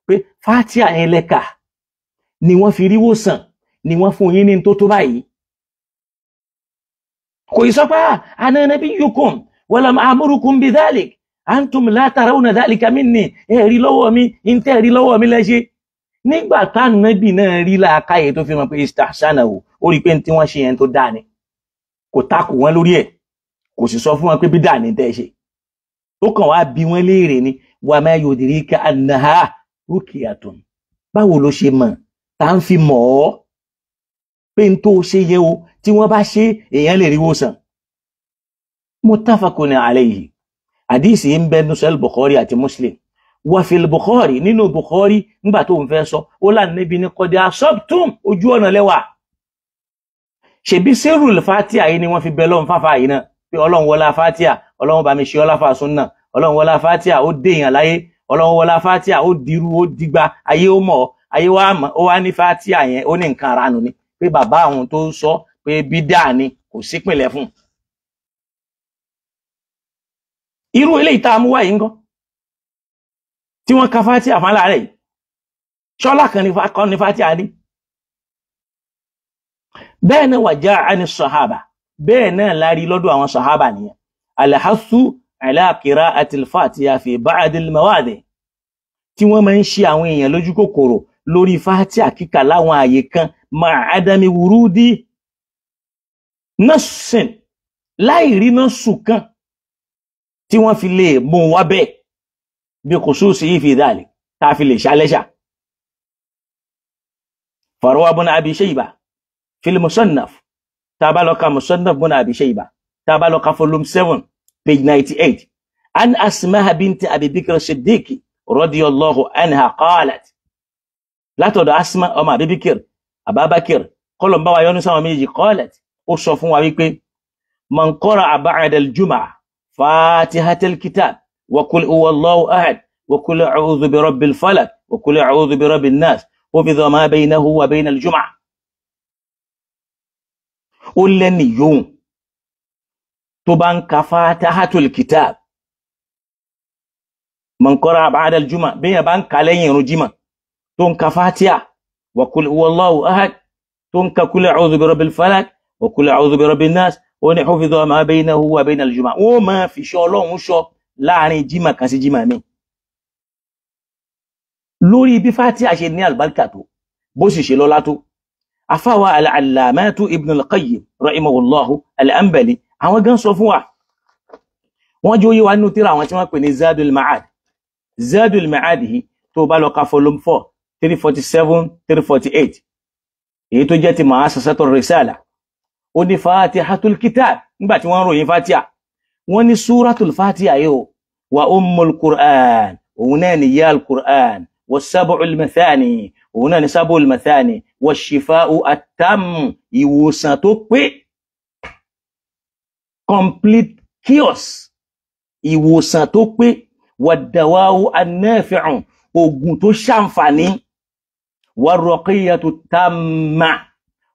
pé Fátíà yẹn lẹ́ka ni wọ́n fi ríwòsàn, ni wọ́n fún yín ní tó tó báyìí. Kò yí sọ pé ana nabiyyukum walam amurukum bidhalik antum la tarawna dhalika minni, ẹ rí lọ́wọ́ mi, ń tẹ́ rí lọ́wọ́ mi lẹ́ṣẹ́. Nígbà tánábì náà rí làákàyè tó fi mọ̀ pé istahsanahu, ó rí pé tí wọ́n ṣe yẹn tó dáa ni, kò takò wọ́n lórí ẹ̀, kò sì sọ fún wọn pé bídà ní tẹ́ ṣe. Ó kàn wá bi wọ́n léèrè ni wa ma yudrika annaha ruqyatun, báwo ló ṣe mọ̀, tá ń fi mọ̀ ọ́ pé n tó ṣe yẹ o, tí wọ́n bá ṣe èèyàn lè rí wòsàn. Muttafaqun alayhi, àdíìsì ń bẹ nínú Sahih Bukhari àti Muslim. Wa fil Bukhari, nínú Bukhari nígbà tó ń fẹ́ sọ, ó là níbi ní qad asabtum, ojú ọ̀nà lẹ́wà. Ṣèbí sírùl Fátíà yìí ni wọ́n fi bẹ lọ́n fáfá yìí náà pé Ọlọ́run wọlá Fátíà, Ọlọ́run bá mi ṣe ọlá fàṣún náà, Ọlọ́run wọlá Fátíà ó déèyàn láyé, Ọlọ́run wọlá Fátíà ó dirú ó digba ayé ó mọ̀ ayé wa mọ̀, ó wá ní Fátíà yẹn ó ní nǹkan ara nù ni, pé bàbá àwọn tó ń sọ pé bídà ni, kò sípìnlẹ̀ fún un. Irú eléyìí tá a mú wáyé ńkọ́ tí wọ́n ka Fátíà fún aláàárẹ̀ yìí, ṣọ́lá kan ní Fátíà ní. Bẹ́ẹ̀ náà wà já àní sàhábà, bẹ́ẹ̀ náà lárí lọ́dọ̀ àwọn sàhábà nìyẹn. Alhassu ala qira'ati al-Fatiha fi ba'd al-mawadi, tí wọ́n máa ń ṣe àwọn èèyàn lójú kòkòrò lórí Fátíà kíkà láwọn àyè kan, ma'a adami wurudi nassin, láì rí násù kan tí wọ́n fi lè mú wá bẹ́ẹ̀, bí khususihi fi dhalik, tá a fi lè ṣálẹ́ṣà. Farawa ibn Abi Shayba fil Musannaf, tá a bá lọ ka Musannaf ibn Abi Shayba, tá a bá lọ ka volume 7 page 98, an Asma'a binti Abi Bakr Siddiq radiyallahu anha qalat, látọ̀dọ̀ Asma ọmọ Abi Bakr, Ababakir, kọlọ̀ bá wa yọ́nú sáwọn méjì, qalat, ó sọ fún wa wípé man qara'a ba'da al-jumu'ah fatihatal kitab wa qul huwa Allahu ahad wa qul a'udhu bi rabbil falaq wa qul a'udhu bi rabbin nas hufiza ma baynahu wa bayna al-jumu'ah. Ó lẹ́ni yóò tó bá ń ka fatihatul kitab, man qara'a ba'da al-jumu'ah, bí yẹn bá ń ka lẹ́yìn irun jímọ̀ tó ń ka fatiha wa qul huwa Allahu ahad, tó ń ka qul a'udhu bi rabbil falaq wa qul a'udhu bi rabbin nas, ó ní hufiza ma baynahu wa bayna al-jumu'ah, wọ́n máa fi ṣọ́ Ọlọ́run ṣọ́ láàrin jímọ̀ kan sí jímọ̀ mi. Lórí bí fatiha ṣe ní àlùbáríkà tó, bó sì ṣe lọ́lá tó, afáwa al-allamatu ibn al-Qayyim rahimahullahu al-Anbali, àwọn gan sọ fún wa, wọ́n jẹ́ oyé wa nínú tírà àwọn tí wọ́n pè ní Zadul Ma'ad. Zadul Ma'ad yìí tó bá lọ ka volume 4 347 348, èyí tó jẹ́ ti Mu'assasatur Risala, ó ní Fatihatul Kitab, nígbà tí wọ́n ròyìn Fatiha, wọ́n ní Suratul Fatiha yìí o, wa Ummul Qur'an, òun náà ni yá al-Qur'an, wa Sab'ul Mathani, òun náà ni Sab'ul Mathani, wa Shifa'u at-Tam, ìwòsàn tó pé, complete chaos, Ìwòsàn tó pé, wàdàwáwò anáfẹ̀hùn, oògùn tó ṣàǹfààní, wàrọ̀kíyà tó tàmà,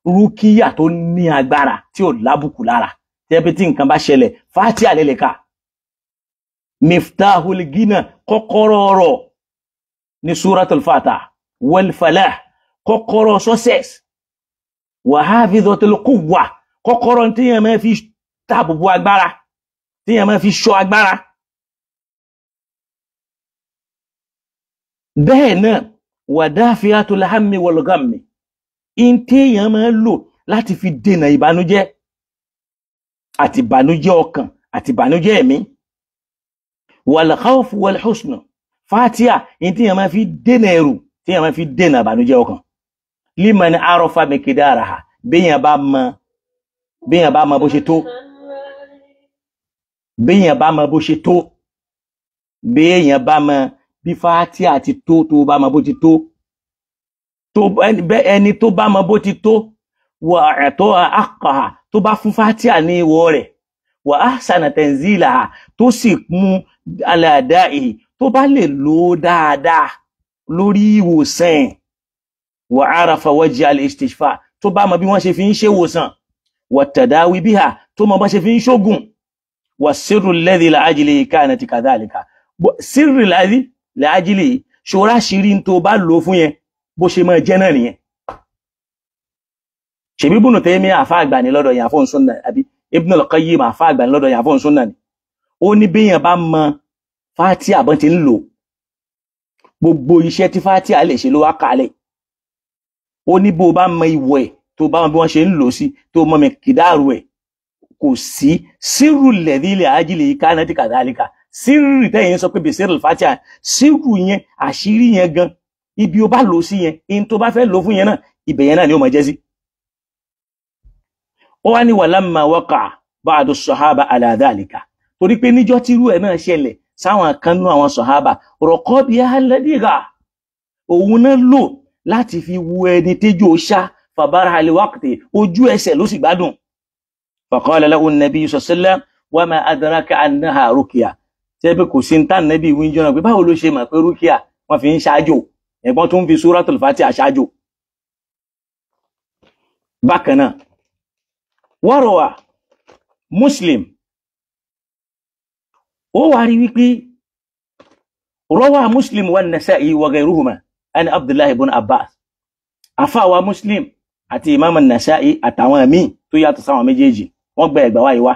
rúkìyà tó ní agbára tí ò lábùkù lára. Tẹ́pẹ́ tí nǹkan bá ṣẹlẹ̀, Fatiha lè lè kà. Miftahul gina, kọ́kọ́rọ́ ọ̀rọ̀ ní Suratul Fatiha, wal falah, kọ́kọ́rọ́ success, wa hafidhatul quwwa, kọ́kọ́rọ́ tí yẹn máa fi táàbùbù agbára, tí yẹn máa fi ṣọ́ agbára. Bẹ́ẹ̀ náà wadafiatul hammi wal ghammi, in tí yẹn máa lò láti fi dènà ìbànújẹ́ àti ìbànújẹ́ ọkàn àti ìbànújẹ́ ẹ̀mí. Wal khawf wal husn, Fatiha in tí yẹn máa fi dènà ẹ̀rù, tí yẹn máa fi dènà ìbànújẹ́ ọkàn. Liman arafa miqdaraha, béèyàn bá mọ bó ṣe tó, béèyàn bá mọ bó ṣe tó, béèyàn bá mọ bí Fatiha ti tó, tó bá mọ bó ti tó, ẹni tó bá mọ bó ti tó, wà ẹ̀tọ́ haqqaha, tó bá fún Fatiha ní ìwọ rẹ̀, wà ahsana tanzilaha, tó sì mú ala da'ihi, tó bá lè lò ó dáadáa lórí ìwòsàn, wà arafa wajha al-istishfa, tó bá mọ bí wọ́n ṣe fi ń ṣe ìwòsàn, wà tadawi biha, tó mọ bá ṣe fi ń ṣógùn, wà sirru alladhi li'ajlihi kanat kadhalika, sirru alladhi li'ajlihi, ṣọ́ra ṣírí tó bá lò fún yẹn bó ṣe máa jẹ́ náà nìyẹn. Ṣèbí Ibn Taymiyyah àfa àgbà ní lọ́dọ̀ yẹn àfọ̀n súnà, àbí Ibn al-Qayyim àfa àgbà ní lọ́dọ̀ yẹn àfọ̀n súnà ni. Ó ní béèyàn bá mọ Fatiha bọ́n ti ń lò, gbogbo iṣẹ́ tí Fatiha lè ṣe ló wá kalẹ̀. Ó ní bó bá mọ ìwọ̀ ẹ̀, tó bá mọ bí wọ́n ṣe ń lò sí, tó mọ mi kìdáàrú ẹ̀, kò sí sírù lẹ̀dí ilẹ̀ ajílẹ̀ yìí ká náà ti kàdálíkà. Sírù tẹ́yìn sọ pé bèsèrè Fatiha, sírù yẹn, àṣírí yẹn gan, ibi ó bá lò sí yẹn, in tó bá fẹ́ lò fún yẹn náà, ibẹ̀ yẹn náà ni ó máa jẹ́ sí. Ó wá ní walamma waqa'a ba'du sahaba ala dhalika, torí pé níjọ́ tírú ẹ̀ náà ṣẹlẹ̀ sáwọn kan nú àwọn sahaba, rọ̀kọ́ bí alẹ́dìgà, òun náà lò láti fi wu ẹni tẹ́jọ́ ṣá, fàbára aliwákìtì, ojú ẹsẹ̀ ló sì gbádùn. Faqala lahu an-nabiyyu sallallahu alaihi wasallam wa ma adraka annaha ruqya, tẹ́ pé kò sí ní tá nàbí wíńjọ́ náà pé báwo ló ṣe mọ̀ pé rúkìá wọ́n fi ń ṣáájò, ẹ̀gbọ́n tó ń fi Suratul Fatiha ṣáájò. Bákan náà wọ́rọ̀wà Muslim, ó wà rí wípé rọ́wà Muslim wa Nasa'i wa ghayruhuma ẹni Abdullahi ibn Abbas, àfáwà Muslim àti Imam Nasa'i àtàwọn míì tó yàtọ̀ sáwọn méjèèjì wọ́n gba ẹgbà wáyé wá.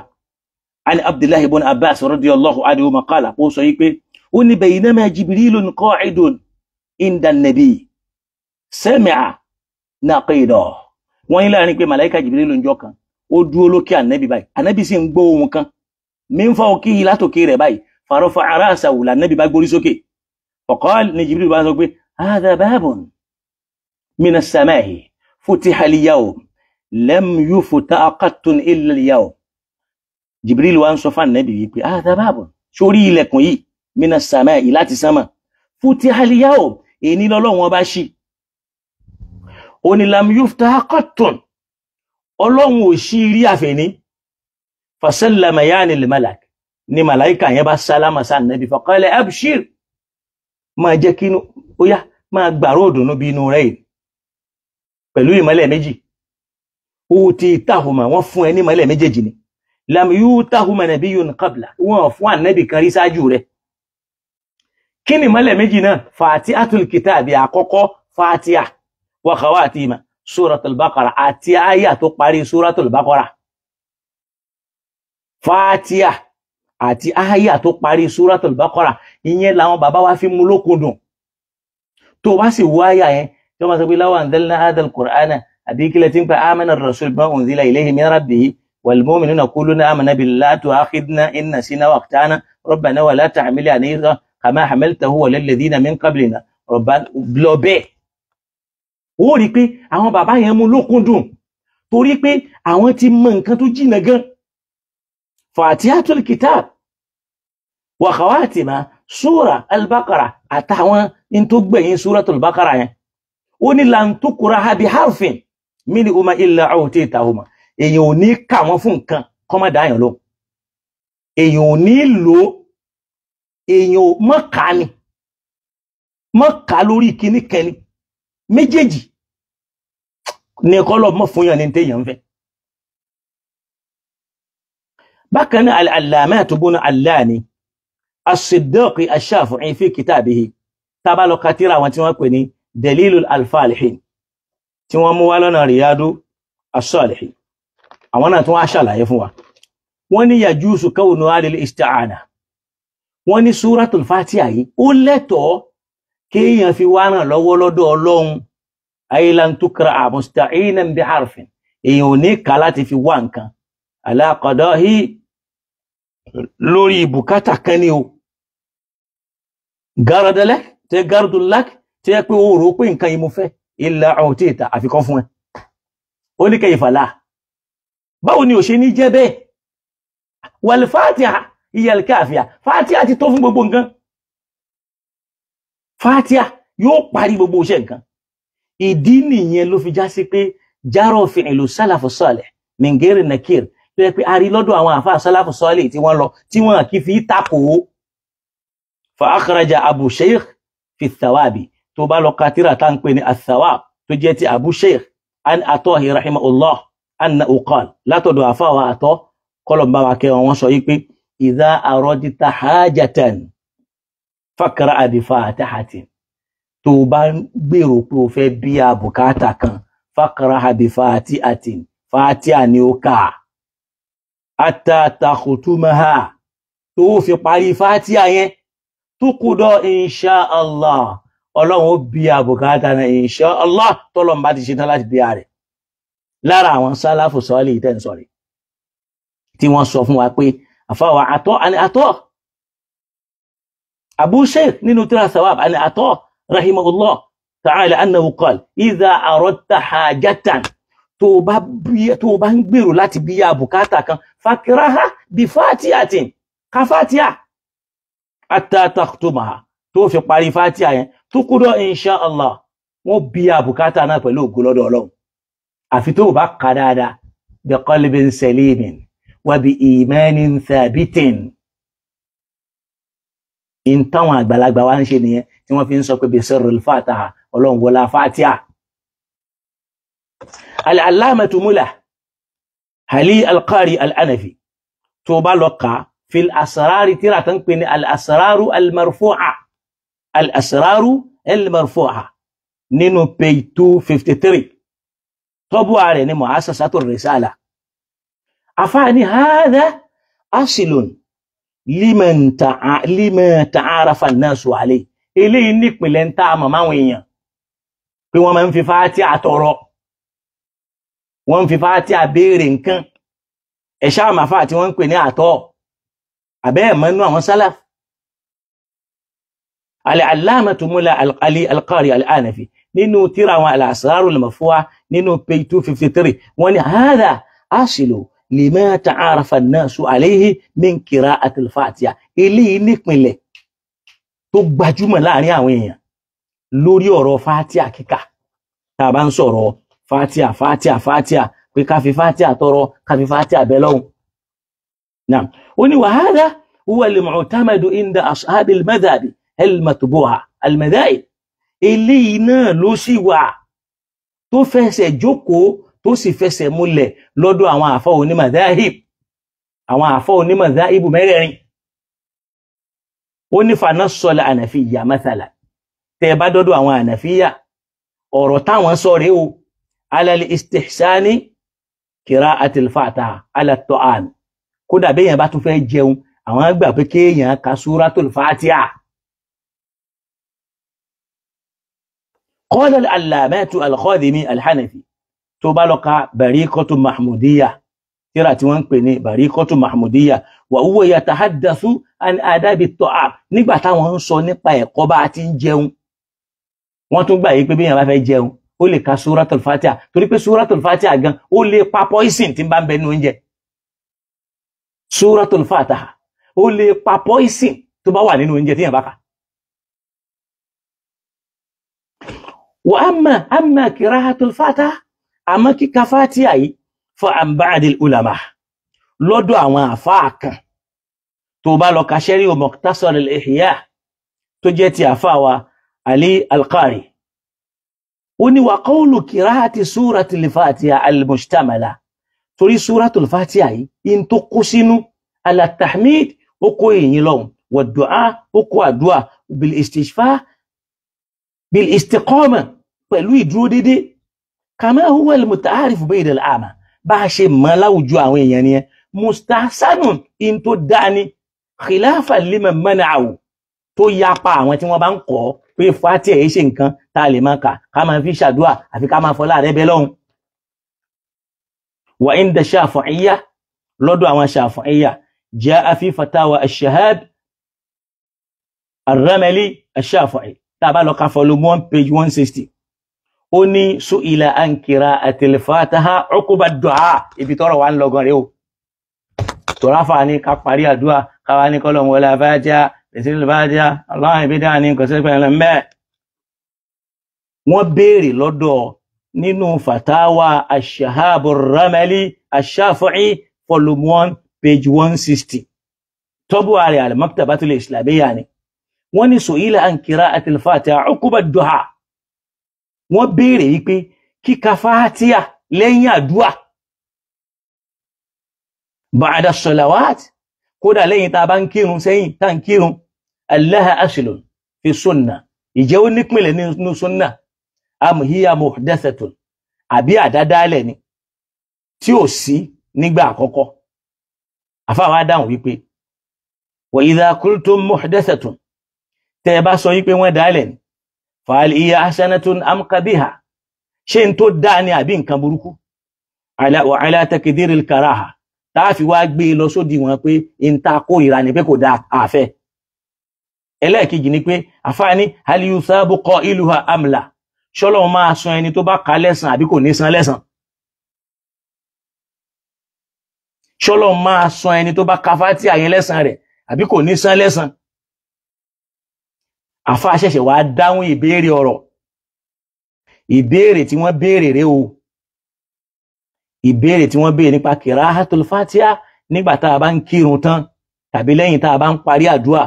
Ẹni Abdullahi ibn Abbas radiyallahu anhuma qala, ó sọ wípé ó ní baynama Jibrilun qa'idun inda an-nabi sami'a naqida, wọ́n ní láàrin pé màláíkà Jibrilu ń jọ kan ó dúró lókè ànábì báyìí, ànábì sì ń gbọ́ ohùn kan min fawqihi, látòkè rẹ̀ báyìí, farafa'a ra'sahu, lànábì bá gbórí sókè, faqal, ní Jibril bá sọ pé hadha babun minas sama'i futiha al-yawm lam yuftah qattun illa al-yawm. Jibril wá ń sọ fún ànábì wípé hadha babun, sórí ilẹ̀kùn yìí, minas sama'i, láti sánmà, futiha al-yawm, èyí lọ́lọ́run bá ṣí, ó ní lam yuftah qattun, ọlọ́run ò ṣí rí àfẹ́ní. Fasallama yaani al-malak, ní màláìkà yẹn bá sálámà sáà nàbí, faqala abshir, máa jẹ́ kí ó yá máa gbàró òdùnú bí inú rẹ̀ pẹ̀lú ìmọ́lẹ̀ méjì. Ó ti táhùmà, wọ́n fún ẹ ní ìmọ́lẹ̀ méjèèjì ni. Lam yutahuma nabiyyun qabla, wọ́n fún ànábì kan rí ṣáájú rẹ̀. Kí ni ìmọ́lẹ̀ méjì náà? Fatihatul kitabi, àkọ́kọ́ Fatiha, wa khawatima Suratul Baqara, àti àyà tó parí Suratul Baqara. Fatiha àti àyà tó parí Suratul Baqara, ìyẹn làwọn bàbá wa fi mú lókun dùn. Tó bá sì wọ àyà yẹn, tí wọ́n máa sọ pé law anzalna hadhal Qur'ana, àbí kílẹ̀ tí ń pa amana ar-rasul bima unzila ilayhi min rabbihi wal mu'minuna kulluna amana billahi tu'akhidhna in nasina wa akhtana rabbana wa la tahmil alayna kama hamaltahu ala alladhina min qablina rabbana lọ bẹ́ẹ̀. Ó rí pé àwọn bàbá yẹn mú lókun dùn torí pé àwọn ti mọ nǹkan tó jìnà gan. Fatihatul Kitab wa khawatima Sura al-Baqara àtàwọn in tó gbẹ̀yìn Suratul Baqara yẹn, ó ní lan tuqra'a bi harfin minhuma illa u'titahuma, èèyàn ò ní kà wọ́n fún nǹkan kọ́ má dáyàn lọ, èèyàn ò ní lò ó Èèyàn mọ́ka ni, mọ́ka lórí kíní kẹni méjèèjì ní kọ́lọ̀ mọ́ fún yàn ní téèyàn ń fẹ́. Bákan náà al-allamatu bunu Allani as-Siddiqi ash-Shafi'i fi kitabihi, tábà lọ ka tírà àwọn tí wọ́n pè ní Dalilul Al-Falihin tí wọ́n mú wá lọ́nà Riyadu as-Salihin, àwọn náà tún wá ṣàlàyé fún wa. Wọ́n ní yajuzu kawnu alil isti'ana, wọ́n ní Suratul Fatiha yìí ó lẹ́tọ̀ọ́ kéèyàn fi wá ràn lọ́wọ́ lọ́dọ̀ Ọlọ́run, ay lan tukra'a musta'inan bi harfin, èèyàn ò ní kà láti fi wá nǹkan, ala qadahi, lórí bùkátà kan ní o, garadalak tẹ garadulak tẹ pé o rò pé nǹkan yìí mo fẹ́, illa utita, àfikọ́ fún ẹ. Ó ní kayfa la, báwo ni ò ṣe ní jẹ́ bẹ́ẹ̀? Wal Fatiha hiya al-kafiya, Fatiha ti tó fún gbogbo nǹkan, Fatiha yóò parí gbogbo iṣẹ́ nǹkan. Ìdí nìyẹn ló fi já sí pé járọ̀ fi'lu sálàfù salih min ghairi nakir, tó yẹ pé a rí lọ́dọ̀ àwọn àfáà sálàfù salih tí wọ́n lọ tí wọ́n kì í fi takò ó. Fa akhraja Abu Sheikh fi thawabi, tó bá lọ katira tá ń pè ní athawab tó jẹ́ ti Abu Sheikh an Atahi rahimahullah annahu qala, látọ̀dọ̀ àfáà wa àtọ́ kọlọ̀mbá wa kẹwọn, wọ́n sọ yí pé idha aradta hajatan faqra bi fatihatin, tó bá ń gbèrò pé o fẹ́ bí a bùkátà kan, faqra bi fatihatin, fatiha ni ó kà, hatta takhtumaha, tó fi parí fatiha yẹn, tuqda insha Allah, ọlọ́run ó bí a bùkátà náà insha Allah, tọ́lọ́run bá ti ṣetán láti bí a rẹ̀. Lára àwọn sálàfù sọ́ọ́lì ìtẹ́nsọ̀rẹ̀ tí wọ́n sọ fún wa pé àfáwà àtọ́ àni àtọ́ Abu Sheikh nínú tírà Thawab àni àtọ́ rahimahullah ta'ala annahu qala idha aradta hajatan, tó bá ń gbèrò láti bí ya bùkátà kan, fakraha bí fatihatin, ka fatiha hatta takhtumaha, tó fi parí fatiha yẹn, tuqda insha Allah, wọ́n bí ya bùkátà náà pẹ̀lú ògo lọ́dọ̀ Ọlọ́run. Àfi tó bá ka dáadáa, bi qalbin salimin wa bi imanin thabitin. In táwọn àgbàlagbà wa ń ṣe nìyẹn tí wọ́n fi ń sọ pé bi sirril fatiha, Ọlọ́run wọlá fatiha. Al-allamatu Mula Ali al-Qari al-Anafi, tó bá lọ kà fil asrari, tíra tó ń pè ní al-asraru al-marfu'a, al-asraru al-marfu'a nínú page 253, tọ́bù ààrẹ ni mu'assasatu risala. Àfáàní hadha asilun liman ta'arafa an-nasu alayhi, eléyìí nípìnlẹ̀ ń tá a mọ̀ máwọn èèyàn pé wọ́n máa ń fi Fatiha tọrọ, wọ́n ń fi Fatiha béèrè nǹkan. Ẹ̀ṣá àmàfà tí wọ́n ń pè ní àtọ́ àbẹ́ ẹ̀mọ́nú àwọn sálàf. Al-allamatu Mula Ali al-Qari al-Anafi nínú tírà àwọn al-asrarul marfu'a nínú page 253, wọ́n ní hadha asilu lima ta'arafa an-nasu alayhi min qira'atil Fatiha, eléyìí nípìnlẹ̀ tó gbajúmọ̀ láàrin àwọn èèyàn lórí ọ̀rọ̀ Fatiha kíkà. Tá a bá ń sọ̀rọ̀ Fatiha Fatiha Fatiha pé ká fi Fatiha tọrọ, ká fi Fatiha bẹ lọ́hùn. Naam, ó ní wa hadha huwa al-mu'tamadu inda ashabil madhhabi al-matbu'a al-madhahib, eléyìí náà ló sì wà tó fẹsẹ̀ jókòó tó sì fẹsẹ̀ múlẹ̀ lọ́dọ̀ àwọn àfọ́ onímọ̀dáhìb, àwọn àfọ́ onímọ̀dáhìbù mẹ́rẹ̀ẹ̀rin. Ó ní fanasọ́lá ànàfíyà mathala, tẹ́ bá dọ́dọ̀ àwọn ànàfíyà ọ̀rọ̀ táwọn sọ rèé o, alal istihsani qira'atil fatiha ala ta'am, kódà béèyàn bá tún fẹ́ jẹun àwọn gbà pé kéèyàn ka suratul fatiha. Qala al-allamatu al-Khadimi al-Hanafi, tó bá lọ ka Bariqatu Mahmudiyya, tíra tí wọ́n ń pè ní Bariqatu Mahmudiyya, wa huwa yatahaddathu an adabi at-ta'am, nígbà táwọn ń sọ nípa ẹ̀kọ́ bá a ti ń jẹun, wọ́n tún gbà yí pé béèyàn bá fẹ́ jẹun ó lè ka Suratul Fatiha, torí pé Suratul Fatiha gan ó lè pa poison tí ń bá ń bẹ nínú oúnjẹ. Suratul Fatiha ó lè pa poison tó bá wà nínú oúnjẹ tí yẹn bá kà. Wa amma qira'atul Fatiha, àmọ́ kíka Fatiha yìí fa an ba'dil ulama, lọ́dọ̀ àwọn àfáà kan Tó bá lọ ka sẹ́rí o Mukhtasar al-Ihya tó jẹ́ ti àfa wa Ali Al-Qari, ó ní wa qawlu qira'ati suratul Fatiha al-mushtamala, torí suratul Fatiha yìí in tó kó sínú ala tahmid, ó kó èyí lọ́hùn, wa du'a, ó kó àdúà, bil istishfa bil istiqama, pẹ̀lú ìdúró dédé, kama huwa al-muta'arif bayna al-'ama, bá a ṣe mọ̀ láwùjọ àwọn èèyàn nìyẹn, mustahsanun, in tó dání, khilafan liman mana'ahu, tó yapa àwọn tí wọ́n bá ń kọ́ pé Fatiha yìí ṣe nǹkan tá a lè máa kà ká máa fi ṣàdúà àfi ká máa fọlá rẹ bẹ lọ́hùn. Wa inda Shafi'iyya, lọ́dọ̀ àwọn Shafi'iyya, ja'a fi fatawa ash-Shahab ar-Ramli ash-Shafi'i, tá a bá lọ ka volume 1 page 160, ó ní su'ila an qira'atil Fatiha uqba ad-du'a, ibi tọ́rọ̀ wa ń lọ gan rèé o. Tọ́ráfà ni ká parí àdúrà káwa ní kọ́lọ̀ wọlé Fatiha ìsìlẹ̀ Fatiha aláwọ̀ ibi dáa ní kò sí pẹ̀lú mbẹ́. Wọ́n béèrè lọ́dọ̀ nínú fatawa ash-Shahab ar-Ramli ash-Shafi'i volume 1 page 160, tọ́bù ààrẹ al-Maktabatul Islamiyya ni. Wọ́n ní su'ila an qira'atil Fatiha uqba ad-du'a, wọ́n béèrè wípé kíka Fatiha lẹ́yìn àdúà ba'da salawat, kódà lẹ́yìn tá a bá ń kírun sẹ́yìn tá ń kírun, allaha aslun fi sunna, ìjẹ́ ó nípìnlẹ̀ nínú sunna, am hiya muhdathatun, àbí àdádálẹ̀ ni tí ò sí nígbà àkọ́kọ́. Àfáà wá dáhùn wípé wa idha qultum muhdathatun, tẹ́ ẹ bá sọ wípé wọ́n dálẹ̀ ni, fahal hiya hasanatun am qabiha, ṣé n tó dáa ni àbí nǹkan burúkú, wa ala takdiril karaha, táàfi wá gbé lọ sódì wọn pé n ta kórìíra ni pé kò dáa àfẹ́. Ẹlẹ́ẹ̀kejì ni pé àfáà ní hal yusabu qailuha am la, ṣọlọ́run máa san ẹni tó bá ka lẹ́san àbí kò ní san lẹ́san? Ṣọlọ́run máa san ẹni tó bá ka Fátíhà yẹn lẹ́san rẹ̀ àbí kò ní san lẹ́san? Àfáà ṣẹ̀ṣẹ̀ wá dáhùn ìbéèrè ọ̀rọ̀, ìbéèrè tí wọ́n béèrè rèé o, ìbéèrè tí wọ́n béèrè nípa kìráhàtul Fatiha nígbà tá a bá ń kírun tán tàbí lẹ́yìn tá a bá ń parí àdúrà,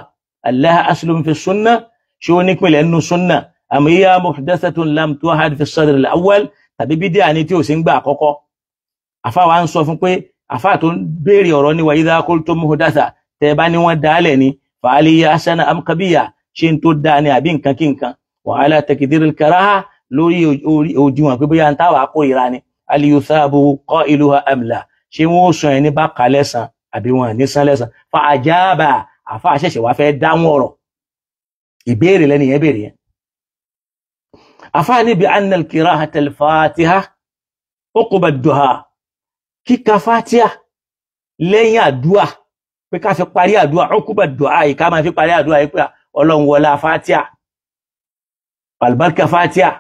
allaha aslun fi sunna, ṣé ó nípìnlẹ̀ nínú sunna, am hiya muhdathatun lam tuhad fi sadr al-awwal, tàbí bídíà ni tí ò sí ń gbà àkọ́kọ́. Àfáà wa ń sọ fún pé àfáà tó ń béèrè ọ̀rọ̀ ní wa idha qultum muhdatha, tẹ́ bá ní wọ́n dálẹ̀ ni, fahal hiya hasana am qabiha, ṣé n tó dáa ni àbí nǹkan kí nǹkan, wa ala takdiril karaha, lórí òdiwọ̀n pé bóyá ń táwà kórìíra ni, hal yusabu qailuha am la, ṣé wọ́n ó san ẹni bá ka lẹ́san àbí wọn ní san lẹ́san? Fa ajaba, àfáà ṣẹ̀ṣẹ̀ wá fẹ́ dáhùn ọ̀rọ̀ ìbéèrè lẹ́ni yẹn béèrè yẹn. Àfáà ní bi anna al-qira'ata al-Fatiha uqba ad-du'a, kíka Fatiha lẹ́yìn àdúà pé ká fi parí àdúà, uqba ad-du'a yìí ká máa fi parí àdúà yìí pé Ọlọ́run wọlá Fatiha, albarka Fatiha,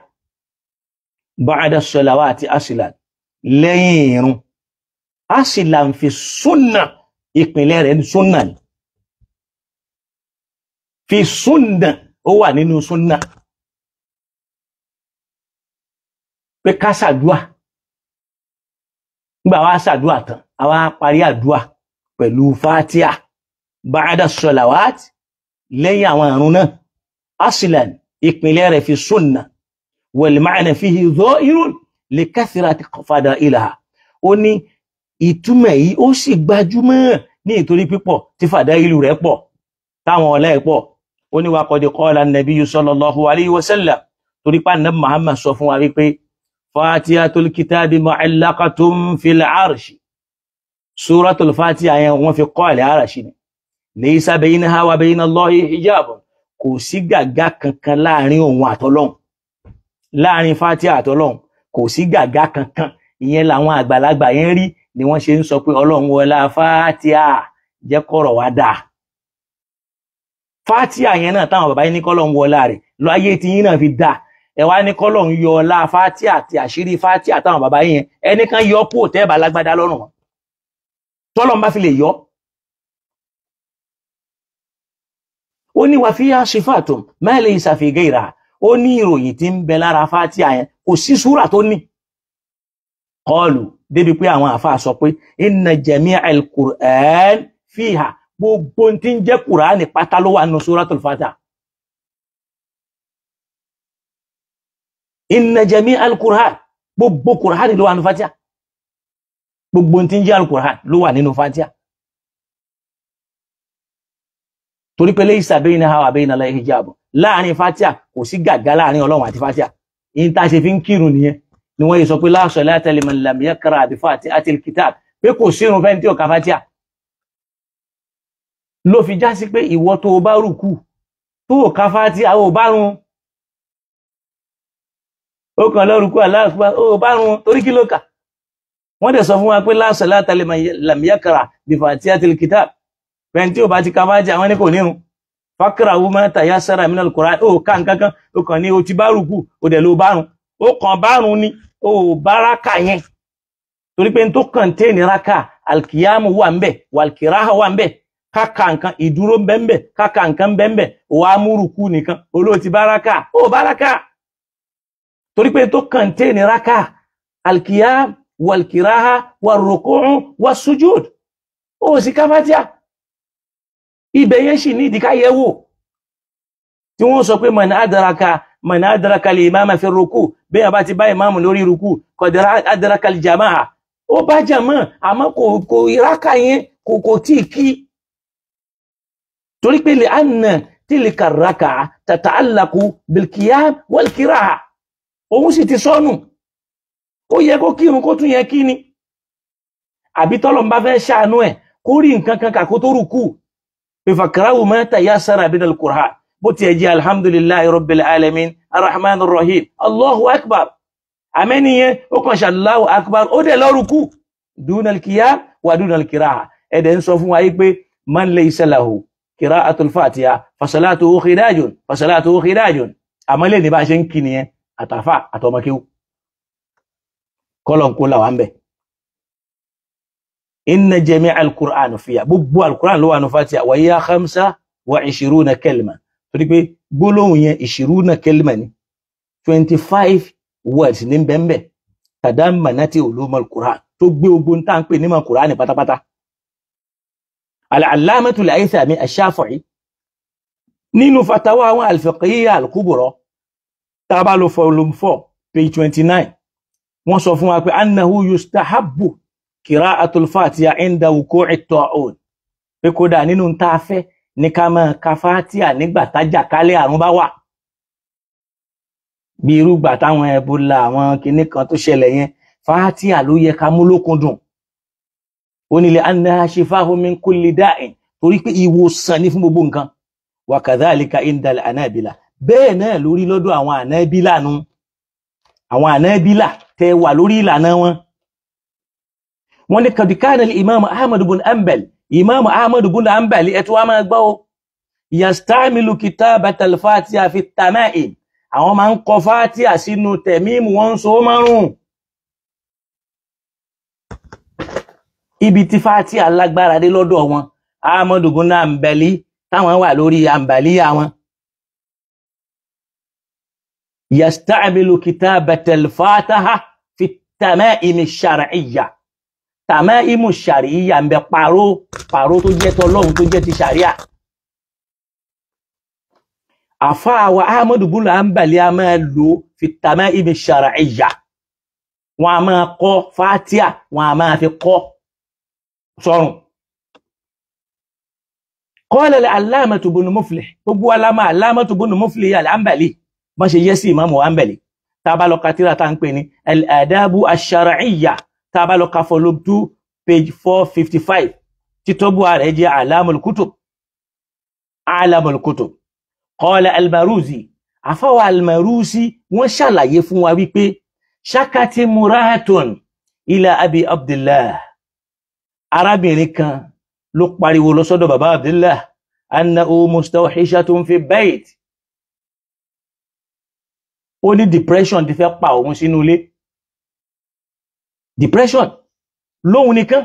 ba'da salawati aslan, lẹ́yìn irun, aslan fi sunna, ìpìlẹ̀ rẹ̀ ní sunna ni, fi sunna, ó wà nínú sunna pé ká ṣàdúà, nígbà wá ṣàdúà tán a wá parí àdúà pẹ̀lú Fatiha ba'da salawat, lẹ́yìn àwọn àrùn náà, aslan ìpìlẹ̀ rẹ̀ fi sunna, wal ma'na fihi dha'irun li kathrati fada'ilaha, ó ní ìtumọ̀ yìí ó sì gbajúmọ̀ ní ìtorí pípọ̀ tí fàdáìlú rẹ̀ pọ̀, táwọn ọlá ẹ̀ pọ̀. Ó ní wa qad qala an-nabiyyu sallallahu alayhi wa sallam, torí pa nàbí Muhammad sọ fún wa wípé Fatihatul kitabi mu'allaqatun fil arshi, suratul Fatiha yẹn wọ́n fi kọ́ àlẹ́ àràṣì ni, laysa baynaha wa bayna Allahi hijabun, kò sí gàgá kankan láàrin òun àtọlọ́hun, láàrin Fatiha àtọlọ́hun kò sí gàgá kankan. Ìyẹn làwọn àgbàlagbà yẹn rí ni wọ́n ṣe ń sọ pé Ọlọ́run wọlá Fatiha jẹ́ kọ́rọ̀ wá dáa. Fatiha yẹn náà táwọn bàbá yín ní kọ́lọ́run wọlá rẹ̀ lọ ayé tí yín náà fi dáa, ẹ wá ní kọ́lọ́run yọ ọlá Fatiha àti àṣírí Fatiha táwọn bàbá yín yẹn ẹnì kan yọ kúrò tẹ́ bá lágbádá lọ́rùn wọn, tọ́lọ́run bá fi lè yọ. Ó ní wà fiha sifatun ma laysa fi ghayriha, ó ní ìròyìn tí ń bẹ lára Fatiha yẹn kò sí súrà tó ní. Kọlù débi pé àwọn àfáà sọ pé inna jami'al Qur'an fiha, Gbogbo tí ń jẹ́ Kùránì pátá ló wà nínú Suratul Fatiha. Inna jami al-Qur'an, gbogbo Kùránì ló wà nínú Fatiha. Gbogbo tí ń jẹ́ al-Qur'an ló wà nínú Fatiha. Torí pé laysa baynaha wa bayna Allahi hijab, láàrin Fatiha kò sí gàgá láàrin Ọlọ́run àti Fatiha. In ta ṣe fi ń kírun nìyẹn ni wọ́n yìí sọ pé la salata liman lam yaqra bi fatihatil kitab, pé kò sírun fẹ́ni tí ò ka Fatiha. Ló fi já sí pé ìwọ tó o bá rùkú tó o ka Fatiha o bá run, ó kàn lọ rùkú Allahu akbar o bá run, torí kí ló kà? Wọ́n dẹ̀ sọ fún wa pé la salata liman lam yaqra bi fatihatil kitab, fẹ́ni tí ò bá ti ka Fatiha wọ́n ní kò nírun. Faqra'u ma tayassara minal Qur'an, ó ká nǹkan kan, ó kàn ní o ti bá rùkú o dẹ̀ ló bá run, ó kàn bá run ni ó bá rákà yẹn. Torí pé n tó kàn tẹ́ ní rákà, alkiyamu wà ń bẹ̀, wàlkìráhà wà ń bẹ̀, káka nǹkan ìdúró ń bẹ̀ ń bẹ̀, káka nǹkan ń bẹ̀ ń bẹ̀, wà á múrùkú nìkan olóò ti bá rákà, ó bá rákà. Torí pé n tó kàn tẹ́ ní rákà, alkiyam wàlkìráhà wàrùkúrún wàsújúd, ó sì ká Fatiha. Ibẹ̀ yẹn sì ní ìdíkà yẹ̀ wò tí wọ́n sọ pé man adraka lè imama fi rúkú, bẹ́ẹ̀ bá ti bá ìmáàmù lórí rúkú, qad adraka al jama'a, ó bá jàmá, àmọ́ kò ìrákà yẹn kò tí kí. Torí pé lè anna tilka raka tata'allaqu bil qiyam wal qira'a, òun sì ti sọnù, ó yẹ kó kírun kó tún yẹ kí ni. Àbí tọ́lọ̀ ń bá fẹ́ ṣàánú ẹ̀ kó rí nǹkan kan kà kó tó rúkú. Faqra'u ma tayassara minal Qur'an, bó ti ẹ̀jẹ̀ alhamdulillahi rabbil alamin arrahmanir rahim allahu akbar, àmẹ́niyẹn ó kàn ṣe allahu akbar ó dẹ̀ lọ́rùkú dunal qiyam wa dunal qira'a. Ẹ̀dẹ̀ ń sọ fún wa yí pé man laysa lahu qira'atul fatiha fasalatuhu khidajun, fasalatuhu khidajun. Àmọ́ lè ní bá ṣe ń kí nìyẹn, àtàfà àtọmọkéwù kọ́lọ̀ ń kó làwọn bẹ̀. Inna jami'a al-Qur'an fiya, gbogbo al-Qur'an ló wà ní Fatiha. Wa hiya 25 kalima, torí pé gbólóhùn yẹn 20 kalima ni, 25 words ní bẹ́ẹ̀nbẹ́ẹ̀. Tadammanati ulum al-Qur'an, tó gbé ogun tá ń pè ní mọ̀ Qur'an ní pátápátá. Al-Allamatul Haythami ash-Shafi'i nínú fatawa àwọn al-fiqhiyya al-kubra, tá bá lọ volume 4 page 29, wọ́n sọ fún wa pé annahu yustahabbu qira'atul Fatiha inda wuqu'i at-ta'un, pé kódà nínú tá a fẹ́ ní ká máa ka Fatiha nígbà tájà kálẹ̀ àrùn bá wà, bí irúgbà táwọn Ebola àwọn kinní kan tó ṣẹlẹ̀ yẹn, Fatiha ló yẹ ká mú lókun dùn. Ó ní li annaha shifa'un min kulli da'in, torí pé ìwòsàn ní fún gbogbo nǹkan. Wa kadhalika inda al-Hanabila, bẹ́ẹ̀ náà lórí lọ́dọ̀ àwọn Hanabila nu, àwọn Hanabila tẹ wà lórí ìlànà wọn. Wọ́n ní kàdùkánà imam ahmad bin ambal, imam ahmad bin ambal ẹ̀tọ́ wa máa gbọ́ o, yastamilu kitabatal fatiha fi tama'im, àwọn máa ń kọ fatiha sínú tẹ̀míìmù wọn ń so márùn. Ibi tí fatiha lágbára dé lọ́dọ̀ wọn, ahmad bin ambali táwọn wà lórí ambaliya wọn, yastamilu kitabatal fatiha fi tama'im shar'iyya, tàmá ìmú ṣàríyà ń bẹ, pàró pàró tó jẹ́ tọlọ́hun tó jẹ́ ti ṣàríà. Àfáà wa Ahmadu bin Hanbali a máa lò fi tàmá ìmú ṣàríyà, wọn a máa kọ́ Fatiha, wọn a máa fi kọ́ sọ́run. Qala al-Allamatu ibn Muflih, gbogbo aláma Allamatu ibn Muflih al-Hanbali, bọ́n ṣe yẹ́ sí ìmáàmù Hanbali, tá a bá lọ katira tá ń pè ní al-Adabu ash-Shar'iyya, tá bá lọ ka volume 2 page 455, títọ́bù rẹ̀ jẹ́ alamul kutub, alamul kutub. Qala al-Maruzi, àfáwà al-Maruzi wọ́n ṣàlàyé fún wa wípé shakati murahatun ila abi Abdullah, arábìnrin kan ló pariwo lọ sọ́dọ̀ bàbá Abdullah, annahu mustawhishatun fi bayt, ó ní depression ti fẹ́ pa òun sínú ilé. Depression lóhun nìkan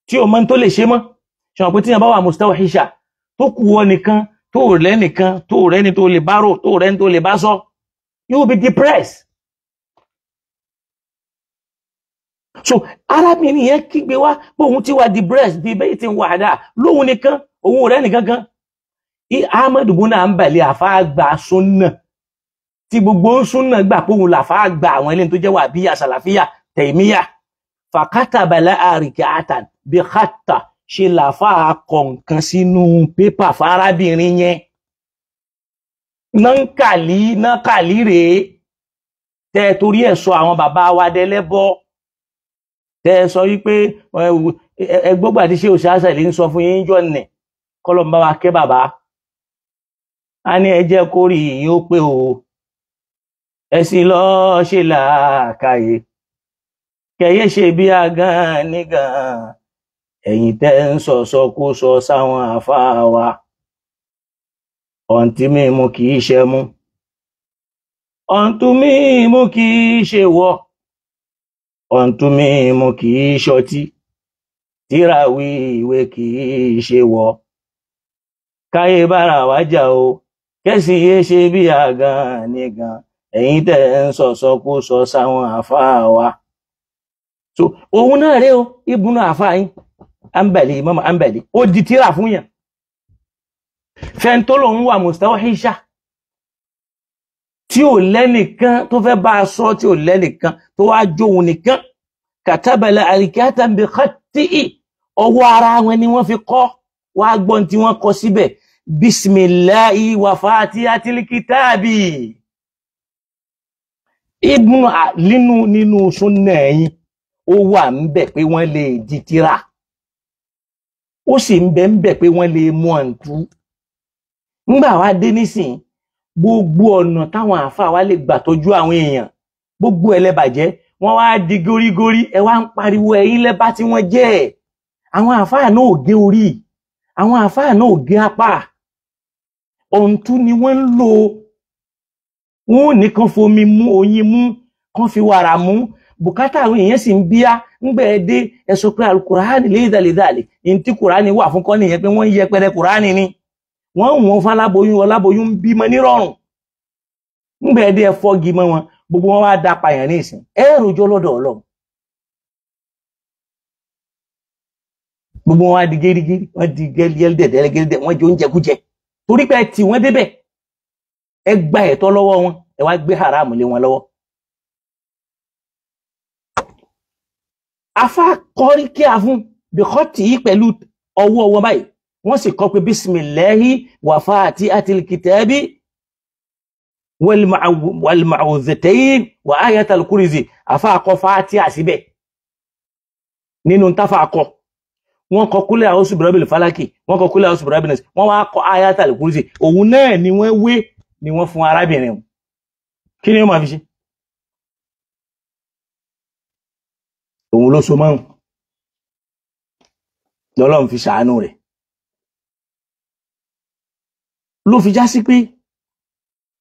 tí o mọ́ tó lè ṣe mọ́. Ṣe wọ́n pé tí yẹn bá wà mustawhisha, tó kù ọ nìkan, tó rẹ́ nìkan, tó rẹ́ ni tó lè bá rò, tó rẹ́ ni tó lè bá sọ, you will be depressed. So arábìnrin yẹn kígbe wá pé òun ti wà depressed bíi bẹ́ẹ̀ ti ń wà dáa lóhun nìkan, òun ò rẹ́ nìkan kan. Ahmad ibn Hanbali àfáàgbà súnà tí gbogbo súnà gbà pé òun làfáàgbà àwọn ilé tó jẹ́ wàbíyà sàlàfíà tẹ̀míyà. Fàkátàbàlà àrìkà àtàn bí kàtà ṣe làfáà kọ nǹkan sínú pépà fárábìnrin yẹn. Nánkàlí nánkàlí rèé tẹ́ torí ẹ̀ sọ àwọn bàbá wa dẹlẹ́bọ, tẹ́ sọ wípé ẹgbọ́gbà tí ṣé òṣàṣà ìlú ń sọ fún yín jọ nì kọ́lọ̀ ń bá wa kẹ́ bàbá. A ní ẹ jẹ́ kó rí yín ó pé o, ẹ sì lọ́ọ́ ṣe làákàyè, kẹyẹ ṣe bí agán nígàn, ẹ̀yin tẹ́ ń sọ̀sọ́ kó sọ sáwọn àfáà wa. Ọ̀ǹtí mímu kì í ṣe mú, ọ̀ǹtú mímu kì í ṣe wọ̀, ọ̀ǹtú mímu kì í ṣọtí, tírawí ìwé kì í ṣe wọ̀. Káyé bára wá jà o, kẹ́sì yé ṣe bí àgàn nìkan, ẹ̀yin tẹ́ ń sọ̀sọ́ kó sọ sáwọn àfáà wa. So òun náà rèé o, ibùnú àfáà yín Hanbali, Imam Hanbali, ó di tíra fún yàn. Fẹ́ntó lòun wà mustawhisha tí ò lẹ́nìkan tó fẹ́ bá a sọ, tí ò lẹ́nìkan tó wá jóun nìkan. Katabala alikata bi khati'i, ọwọ́ ara wọn ni wọ́n fi kọ́, wá gbọ́n tí wọ́n kọ síbẹ̀. Bismillahi wa fatihatil kitabi. Ibùnú nínú nínú súnà ẹ̀yìn ó wà ń bẹ̀ pé wọ́n lè di tíra, ó sì ń bẹ̀ ń bẹ̀ pé wọ́n lè mú ọ̀ǹtú. Ńgbà wá dé nísìn, gbogbo ọ̀nà táwọn àáfàá wa lè gbà tọ́jú àwọn èèyàn gbogbo ẹlẹ́bàjẹ́, wọ́n wá di górígórí, ẹ wá ń pariwo ẹ̀yin lẹ́bá tí wọ́n jẹ́ ẹ̀. Àwọn àáfàá náà ò gé orí, àwọn àáfàá náà ò gé apá, ọ̀ǹtú ni wọ́n ń lò. Wọ́n ò ní kán fomi mú oyin mú, kán fi wàrà mú, bùkátà àwọn èèyàn sì ń bíá. Ńgbà ẹ dé ẹ sọ pé alukùránì lédàlédàlè ní tí kùránì wà fún kọ́ nìyẹn, pé wọ́n ń yẹpẹrẹ kùránì ni, wọ́n ń wọ́n fáláboyún, ọláboyún ń bímọ nírọ̀rùn. Ńgbà ẹ dé ẹ fọ́gi mọ́ wọn, gbogbo wọn wá da pààyàn ní ìsìn, ẹ rojọ́ lọ́dọ̀ Ọlọ́run. Gbogbo wọn wá di gérigéri, wọ́n di gẹ́lẹ́dẹ̀dẹ́gẹ́dẹ́, wọ́n jẹ oúnjẹ kújẹ torí pé ẹ tì wọ́n débẹ̀, ẹ gba ẹ̀tọ́ lọ́wọ́ wọn, ẹ wá gbé haramu lé wọn lọ́wọ́. Afa kọrí kí a fún bíkọ́tì yìí pẹ̀lú ọwọ́ wọn báyìí, wọ́n sì kọ pé bisimilahi wa fatihatil kitabi wal ma'udhatayn wa ayatal kursi. Afa kọ fatiha síbẹ̀ nínú táfà kọ, wọ́n kọ kúlẹ̀ a'udhu birabbil falaki, wọ́n kọ kúlẹ̀ a'udhu birabbin nas, wọ́n wá kọ ayatal kursi. Òun náà ni wọ́n wé ni wọ́n fún arábìnrin. Kí ni ó máa fi ṣe? Òun ló so mọ́rùn lọ́lọ́run fi ṣàánú rẹ̀, ló fi já sí pé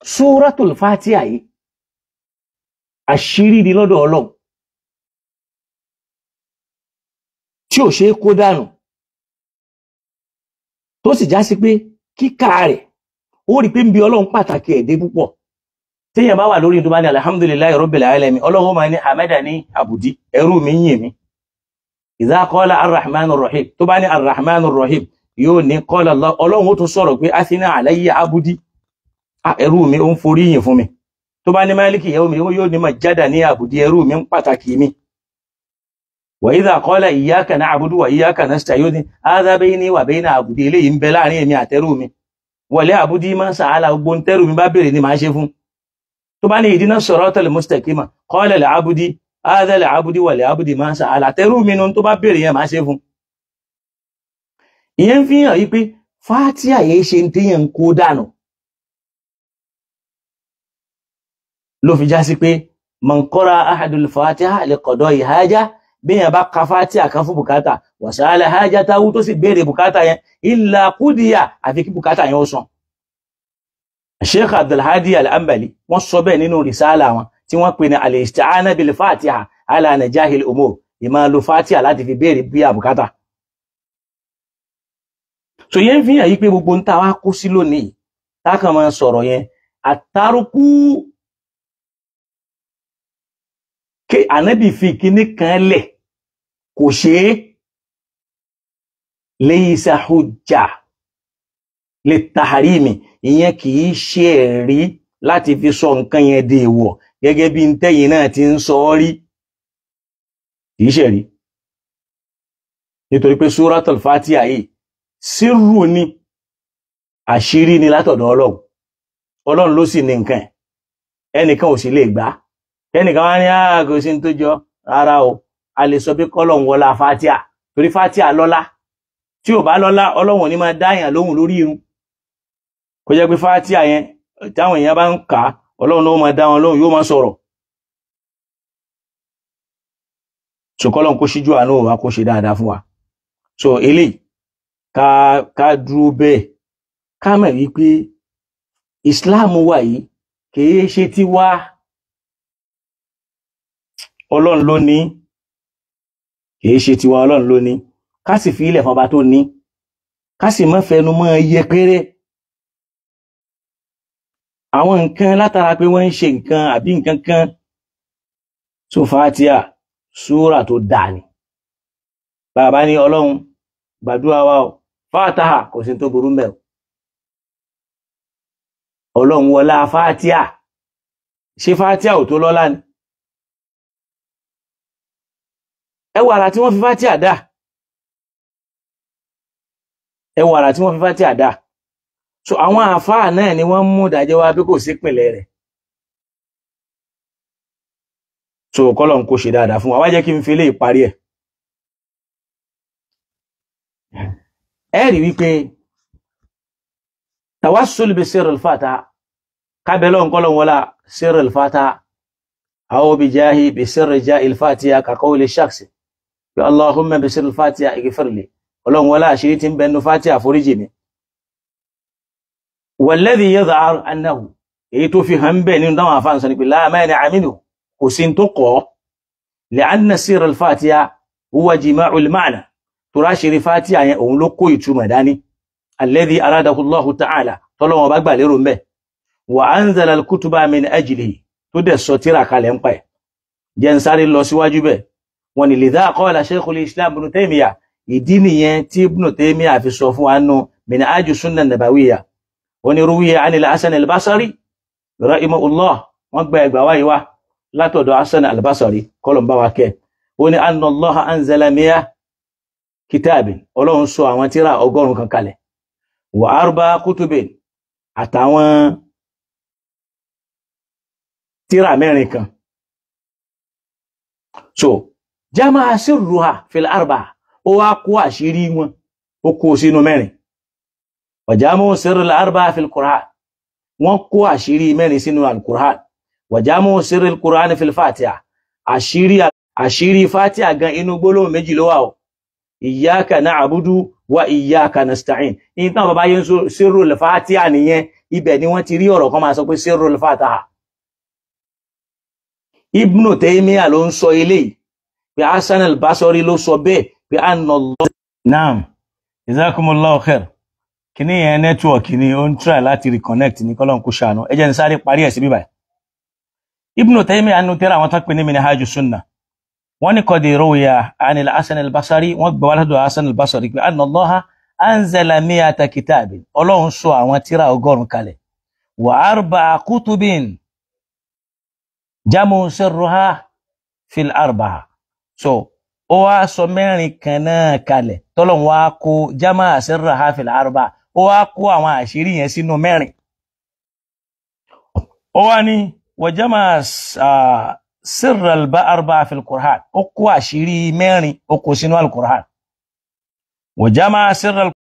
Suratul Fatiha yìí àṣírí ni lọ́dọ̀ Ọlọ́run tí ò ṣe é kó dànù, tó sì já sí pé kíkà rẹ̀ ó rí pé ń bi Ọlọ́run pàtàkì ẹ̀dẹ́ púpọ̀. Téèyàn bá wà lórí tó bá ní alhamdulillahi rabbil alamin, Ọlọ́run máa ní hamadani abudi, ẹrú mi yìn mí. Idha qala arrahmanur rahim, tó bá ní arrahmanur rahim yóò ní qala Allah, Ọlọ́run ó tún sọ̀rọ̀ pé athina alayya abudi, ẹrú mi ó ń forí yìn fún mi. Tó bá ní maliki yawmi yóò ní majjadani abudi, ẹrú mi ń pàtàkì mi. Wa idha qala iyyaka na'budu wa iyyaka nasta'in, hadha bayni wa bayna abudi, eléyìí ń bẹ láàrin èmi àtẹrú mi. Wọlé abudi ma sa'ala, gbogbo ń tẹrù mi bá béèrè ni màá ṣe fún. Tó bá ní ìdínà siratal mustaqima, qala al-abdi hadha al-abdi wa al-abdi ma sa'ala, tẹrù mi nu tó bá béèrè yẹn máa ṣe fún. Ìyẹn fi hàn yí pé Fatiha yẹn ṣe ń téyàn ń kó dànù, ló fi já sí pé man qara ahadul Fatiha li qada'i haja, bí yẹn bá ka Fatiha kan fún bùkátà, wa sa'ala hajatahu, tó sì béèrè bùkátà yẹn, illa qudiya, àfi kí bùkátà yẹn ó sàn. Sheikh Abdulhadi Al-Hanbali wọ́n sọ bẹ́ẹ̀ nínú risala wọn tí wọ́n pè ní al-isti'ana bil Fatiha ala najahil umur, ìmáa lo Fatiha láti fi béèrè bí àbùkátà. So yẹn fi hàn yí pé gbogbo ń ta wá kó sí lónìí tákàn máa sọ̀rọ̀ yẹn àtàrùkù ké ànábì fi kíní kan lẹ̀ Kò ṣe é. Laysa hujja lit-tahrimi, ìyẹn kì í ṣe ẹ̀rí láti fi sọ nǹkan yẹn di èèwọ̀ gẹ́gẹ́ bí ntẹ́yìn náà ti ń sọ ọ́ rí. Kì í ṣe ẹ̀rí. Nítorí pé Suratul Fatiha yìí sírù ni, àṣírí ni látọ̀dọ̀ Ọlọ́run. Ọlọ́run ló sì ní nǹkan ẹ̀, ẹnìkan ò sì lè gbà. Ẹnìkan wá ní kò sí ní tó jọ rárá o. A lè sọ pé kọ́lọ́run wọlá Fatiha, torí Fatiha lọ́lá. Tí ò bá lọ́lá, Ọlọ́run ò ní máa dáyàn lóhùn lórí irun. Kó jẹ́ pé Fatiha yẹn táwọn èèyàn bá ń kà á, Ọlọ́run ló máa dá wọn lóhùn, yóò máa sọ̀rọ̀. So kọ́lọ́run kó ṣíjú àánú wa, kó ṣe dáadáa fún wa. So eléyìí ká dúró bẹ́ẹ̀, ká mọ̀ wípé Islam wa yìí kìí ṣe tiwa, Ọlọ́run ló ní. Kìí ṣe tiwa, Ọlọ́run ló ní. Ká sì fi ilẹ̀ fún ọba tó ní, ká sì má fẹnu mọ́ yẹpẹrẹ àwọn nǹkan látara pé wọ́n ń ṣe nǹkan àbí nǹkan kan. So Fatiha súrà tó dáa ni. Bàbá ní Ọlọ́run gbàdúrà wa o, Fatiha kò sí tó burú mbẹ̀ o. Ọlọ́run wọlá Fatiha. Ṣé Fatiha ò tó lọ́lá ni? Ẹ wo àrà tí wọ́n fi Fatiha dá. Ẹ wo àrà tí wọ́n fi Fatiha dá. So àwọn àáfàá náà ni wọ́n mú ìdájọ́ wá bí kò sí ìpìlẹ̀ rẹ̀. So kọ́lọ́run kó ṣe dáadáa fún wa. Wá jẹ́ kí n fi eléyìí parí ẹ̀. Ẹ rí wípé tawassul bi sirril Fatiha, kábẹ́lọ́ nkọ́lọ́n wọlá sirril Fatiha aw bi jahi bi sirri jahil Fatiha ka qawli shakhsi bi Allahumma bi sirril Fatiha ighfir li, Ọlọ́run wọlá àṣírí tí ń bẹnu Fatiha àforíjì mi. Walladhi yadhhar annahu, èyí tó fi hàn bẹ́ẹ̀ nínú táwọn àfáà ń sọ ni pé la mani'a minhu, kò sí tó kọ́, li'anna sirril Fatiha huwa jima'ul ma'na, tó ráṣírí Fatiha yẹn òun ló kó ìtumọ̀ dání, alladhi aradahu Allahu ta'ala, tọ́lọ́wọ́n bá gbà lérò mbẹ́, wa anzala al-kutuba min ajlihi, tó dẹ̀ sọ tíra kalẹ̀ ń pa ẹ̀. Jẹ́ ń sáré lọ síwájú bẹ́ẹ̀. Wọ́n ní lidha qala Shaykhul Islam Ibn Taymiyyah, ìdí nìyẹn tí Ibn Taymiyyah fi sọ fún wa nù Minhaju Sunnah Nabawiyyah. Wọ́n ní ruwiya anil Hasan al-Basri rahimahullah, wọ́n gba ẹgbà wáyé wá látọ̀dọ̀ Hasan al-Basri, kọ́lọ̀ ń bá wa kẹ́. Ó ní anna Allaha anzala mi'a kitabin, Ọlọ́run sọ àwọn tíra 100 kan kalẹ̀, wa arba kutubin, àtàwọn tíra 4 kan. So jama'a sirruha fil arba, ó wá kó àṣírí wọn, ó kó sínú 4. Wa jama'u sirril arba fil Qur'an, wọ́n kó àṣírí 4 sínú al-Qur'an. Wa jama'u sirril Qur'an fil Fatiha, àṣírí Fatiha gan inú gbólóhùn 2 ló wà o, iyyaka na'budu wa iyyaka nasta'in. Ní tán bàbá yẹn sirrul Fatiha nìyẹn, ibẹ̀ ni wọ́n ti rí ọ̀rọ̀ kan máa sọ pé sirrul Fatiha. Ibn Taymiyyah ló ń sọ eléyìí, pé Hasan al-Basri ló sọ bẹ́ẹ̀, pé anna Allah. Naam, jazakumullahu khair. Kíní yẹn nẹ́tíwọ̀kì ni ó ń try láti reconnect ní kọ́lọ́n kó ṣàánú. Ẹ jẹ́ n sáré parí ẹ̀ sí bíbáyìí. Ibn Taymiyyah nínú tírà àwọn tó pè ní Minhaju Sunnah, wọ́n ní qad ruwiya anil Hasan al-Basri, wọ́n gbọ́ wá látọ̀dọ̀ Hasan al-Basri pé anna Allaha anzala mi'ata kitabin, Ọlọ́run sọ àwọn tírà 100 kalẹ̀, wa arba'a kutubin jamu sirruha fil arba'a. So ó wá sọ 4 kan náà kalẹ̀, tọ́lọ́run wá kó jama sirruha fil arba'a, ó wá kó àwọn àṣírí yẹn sínú 4. Ó wá ní wa jama sirral arba'a fil Qur'an, ó kó àṣírí 4 ó kó sínú al-Qur'an. Wa jama sirral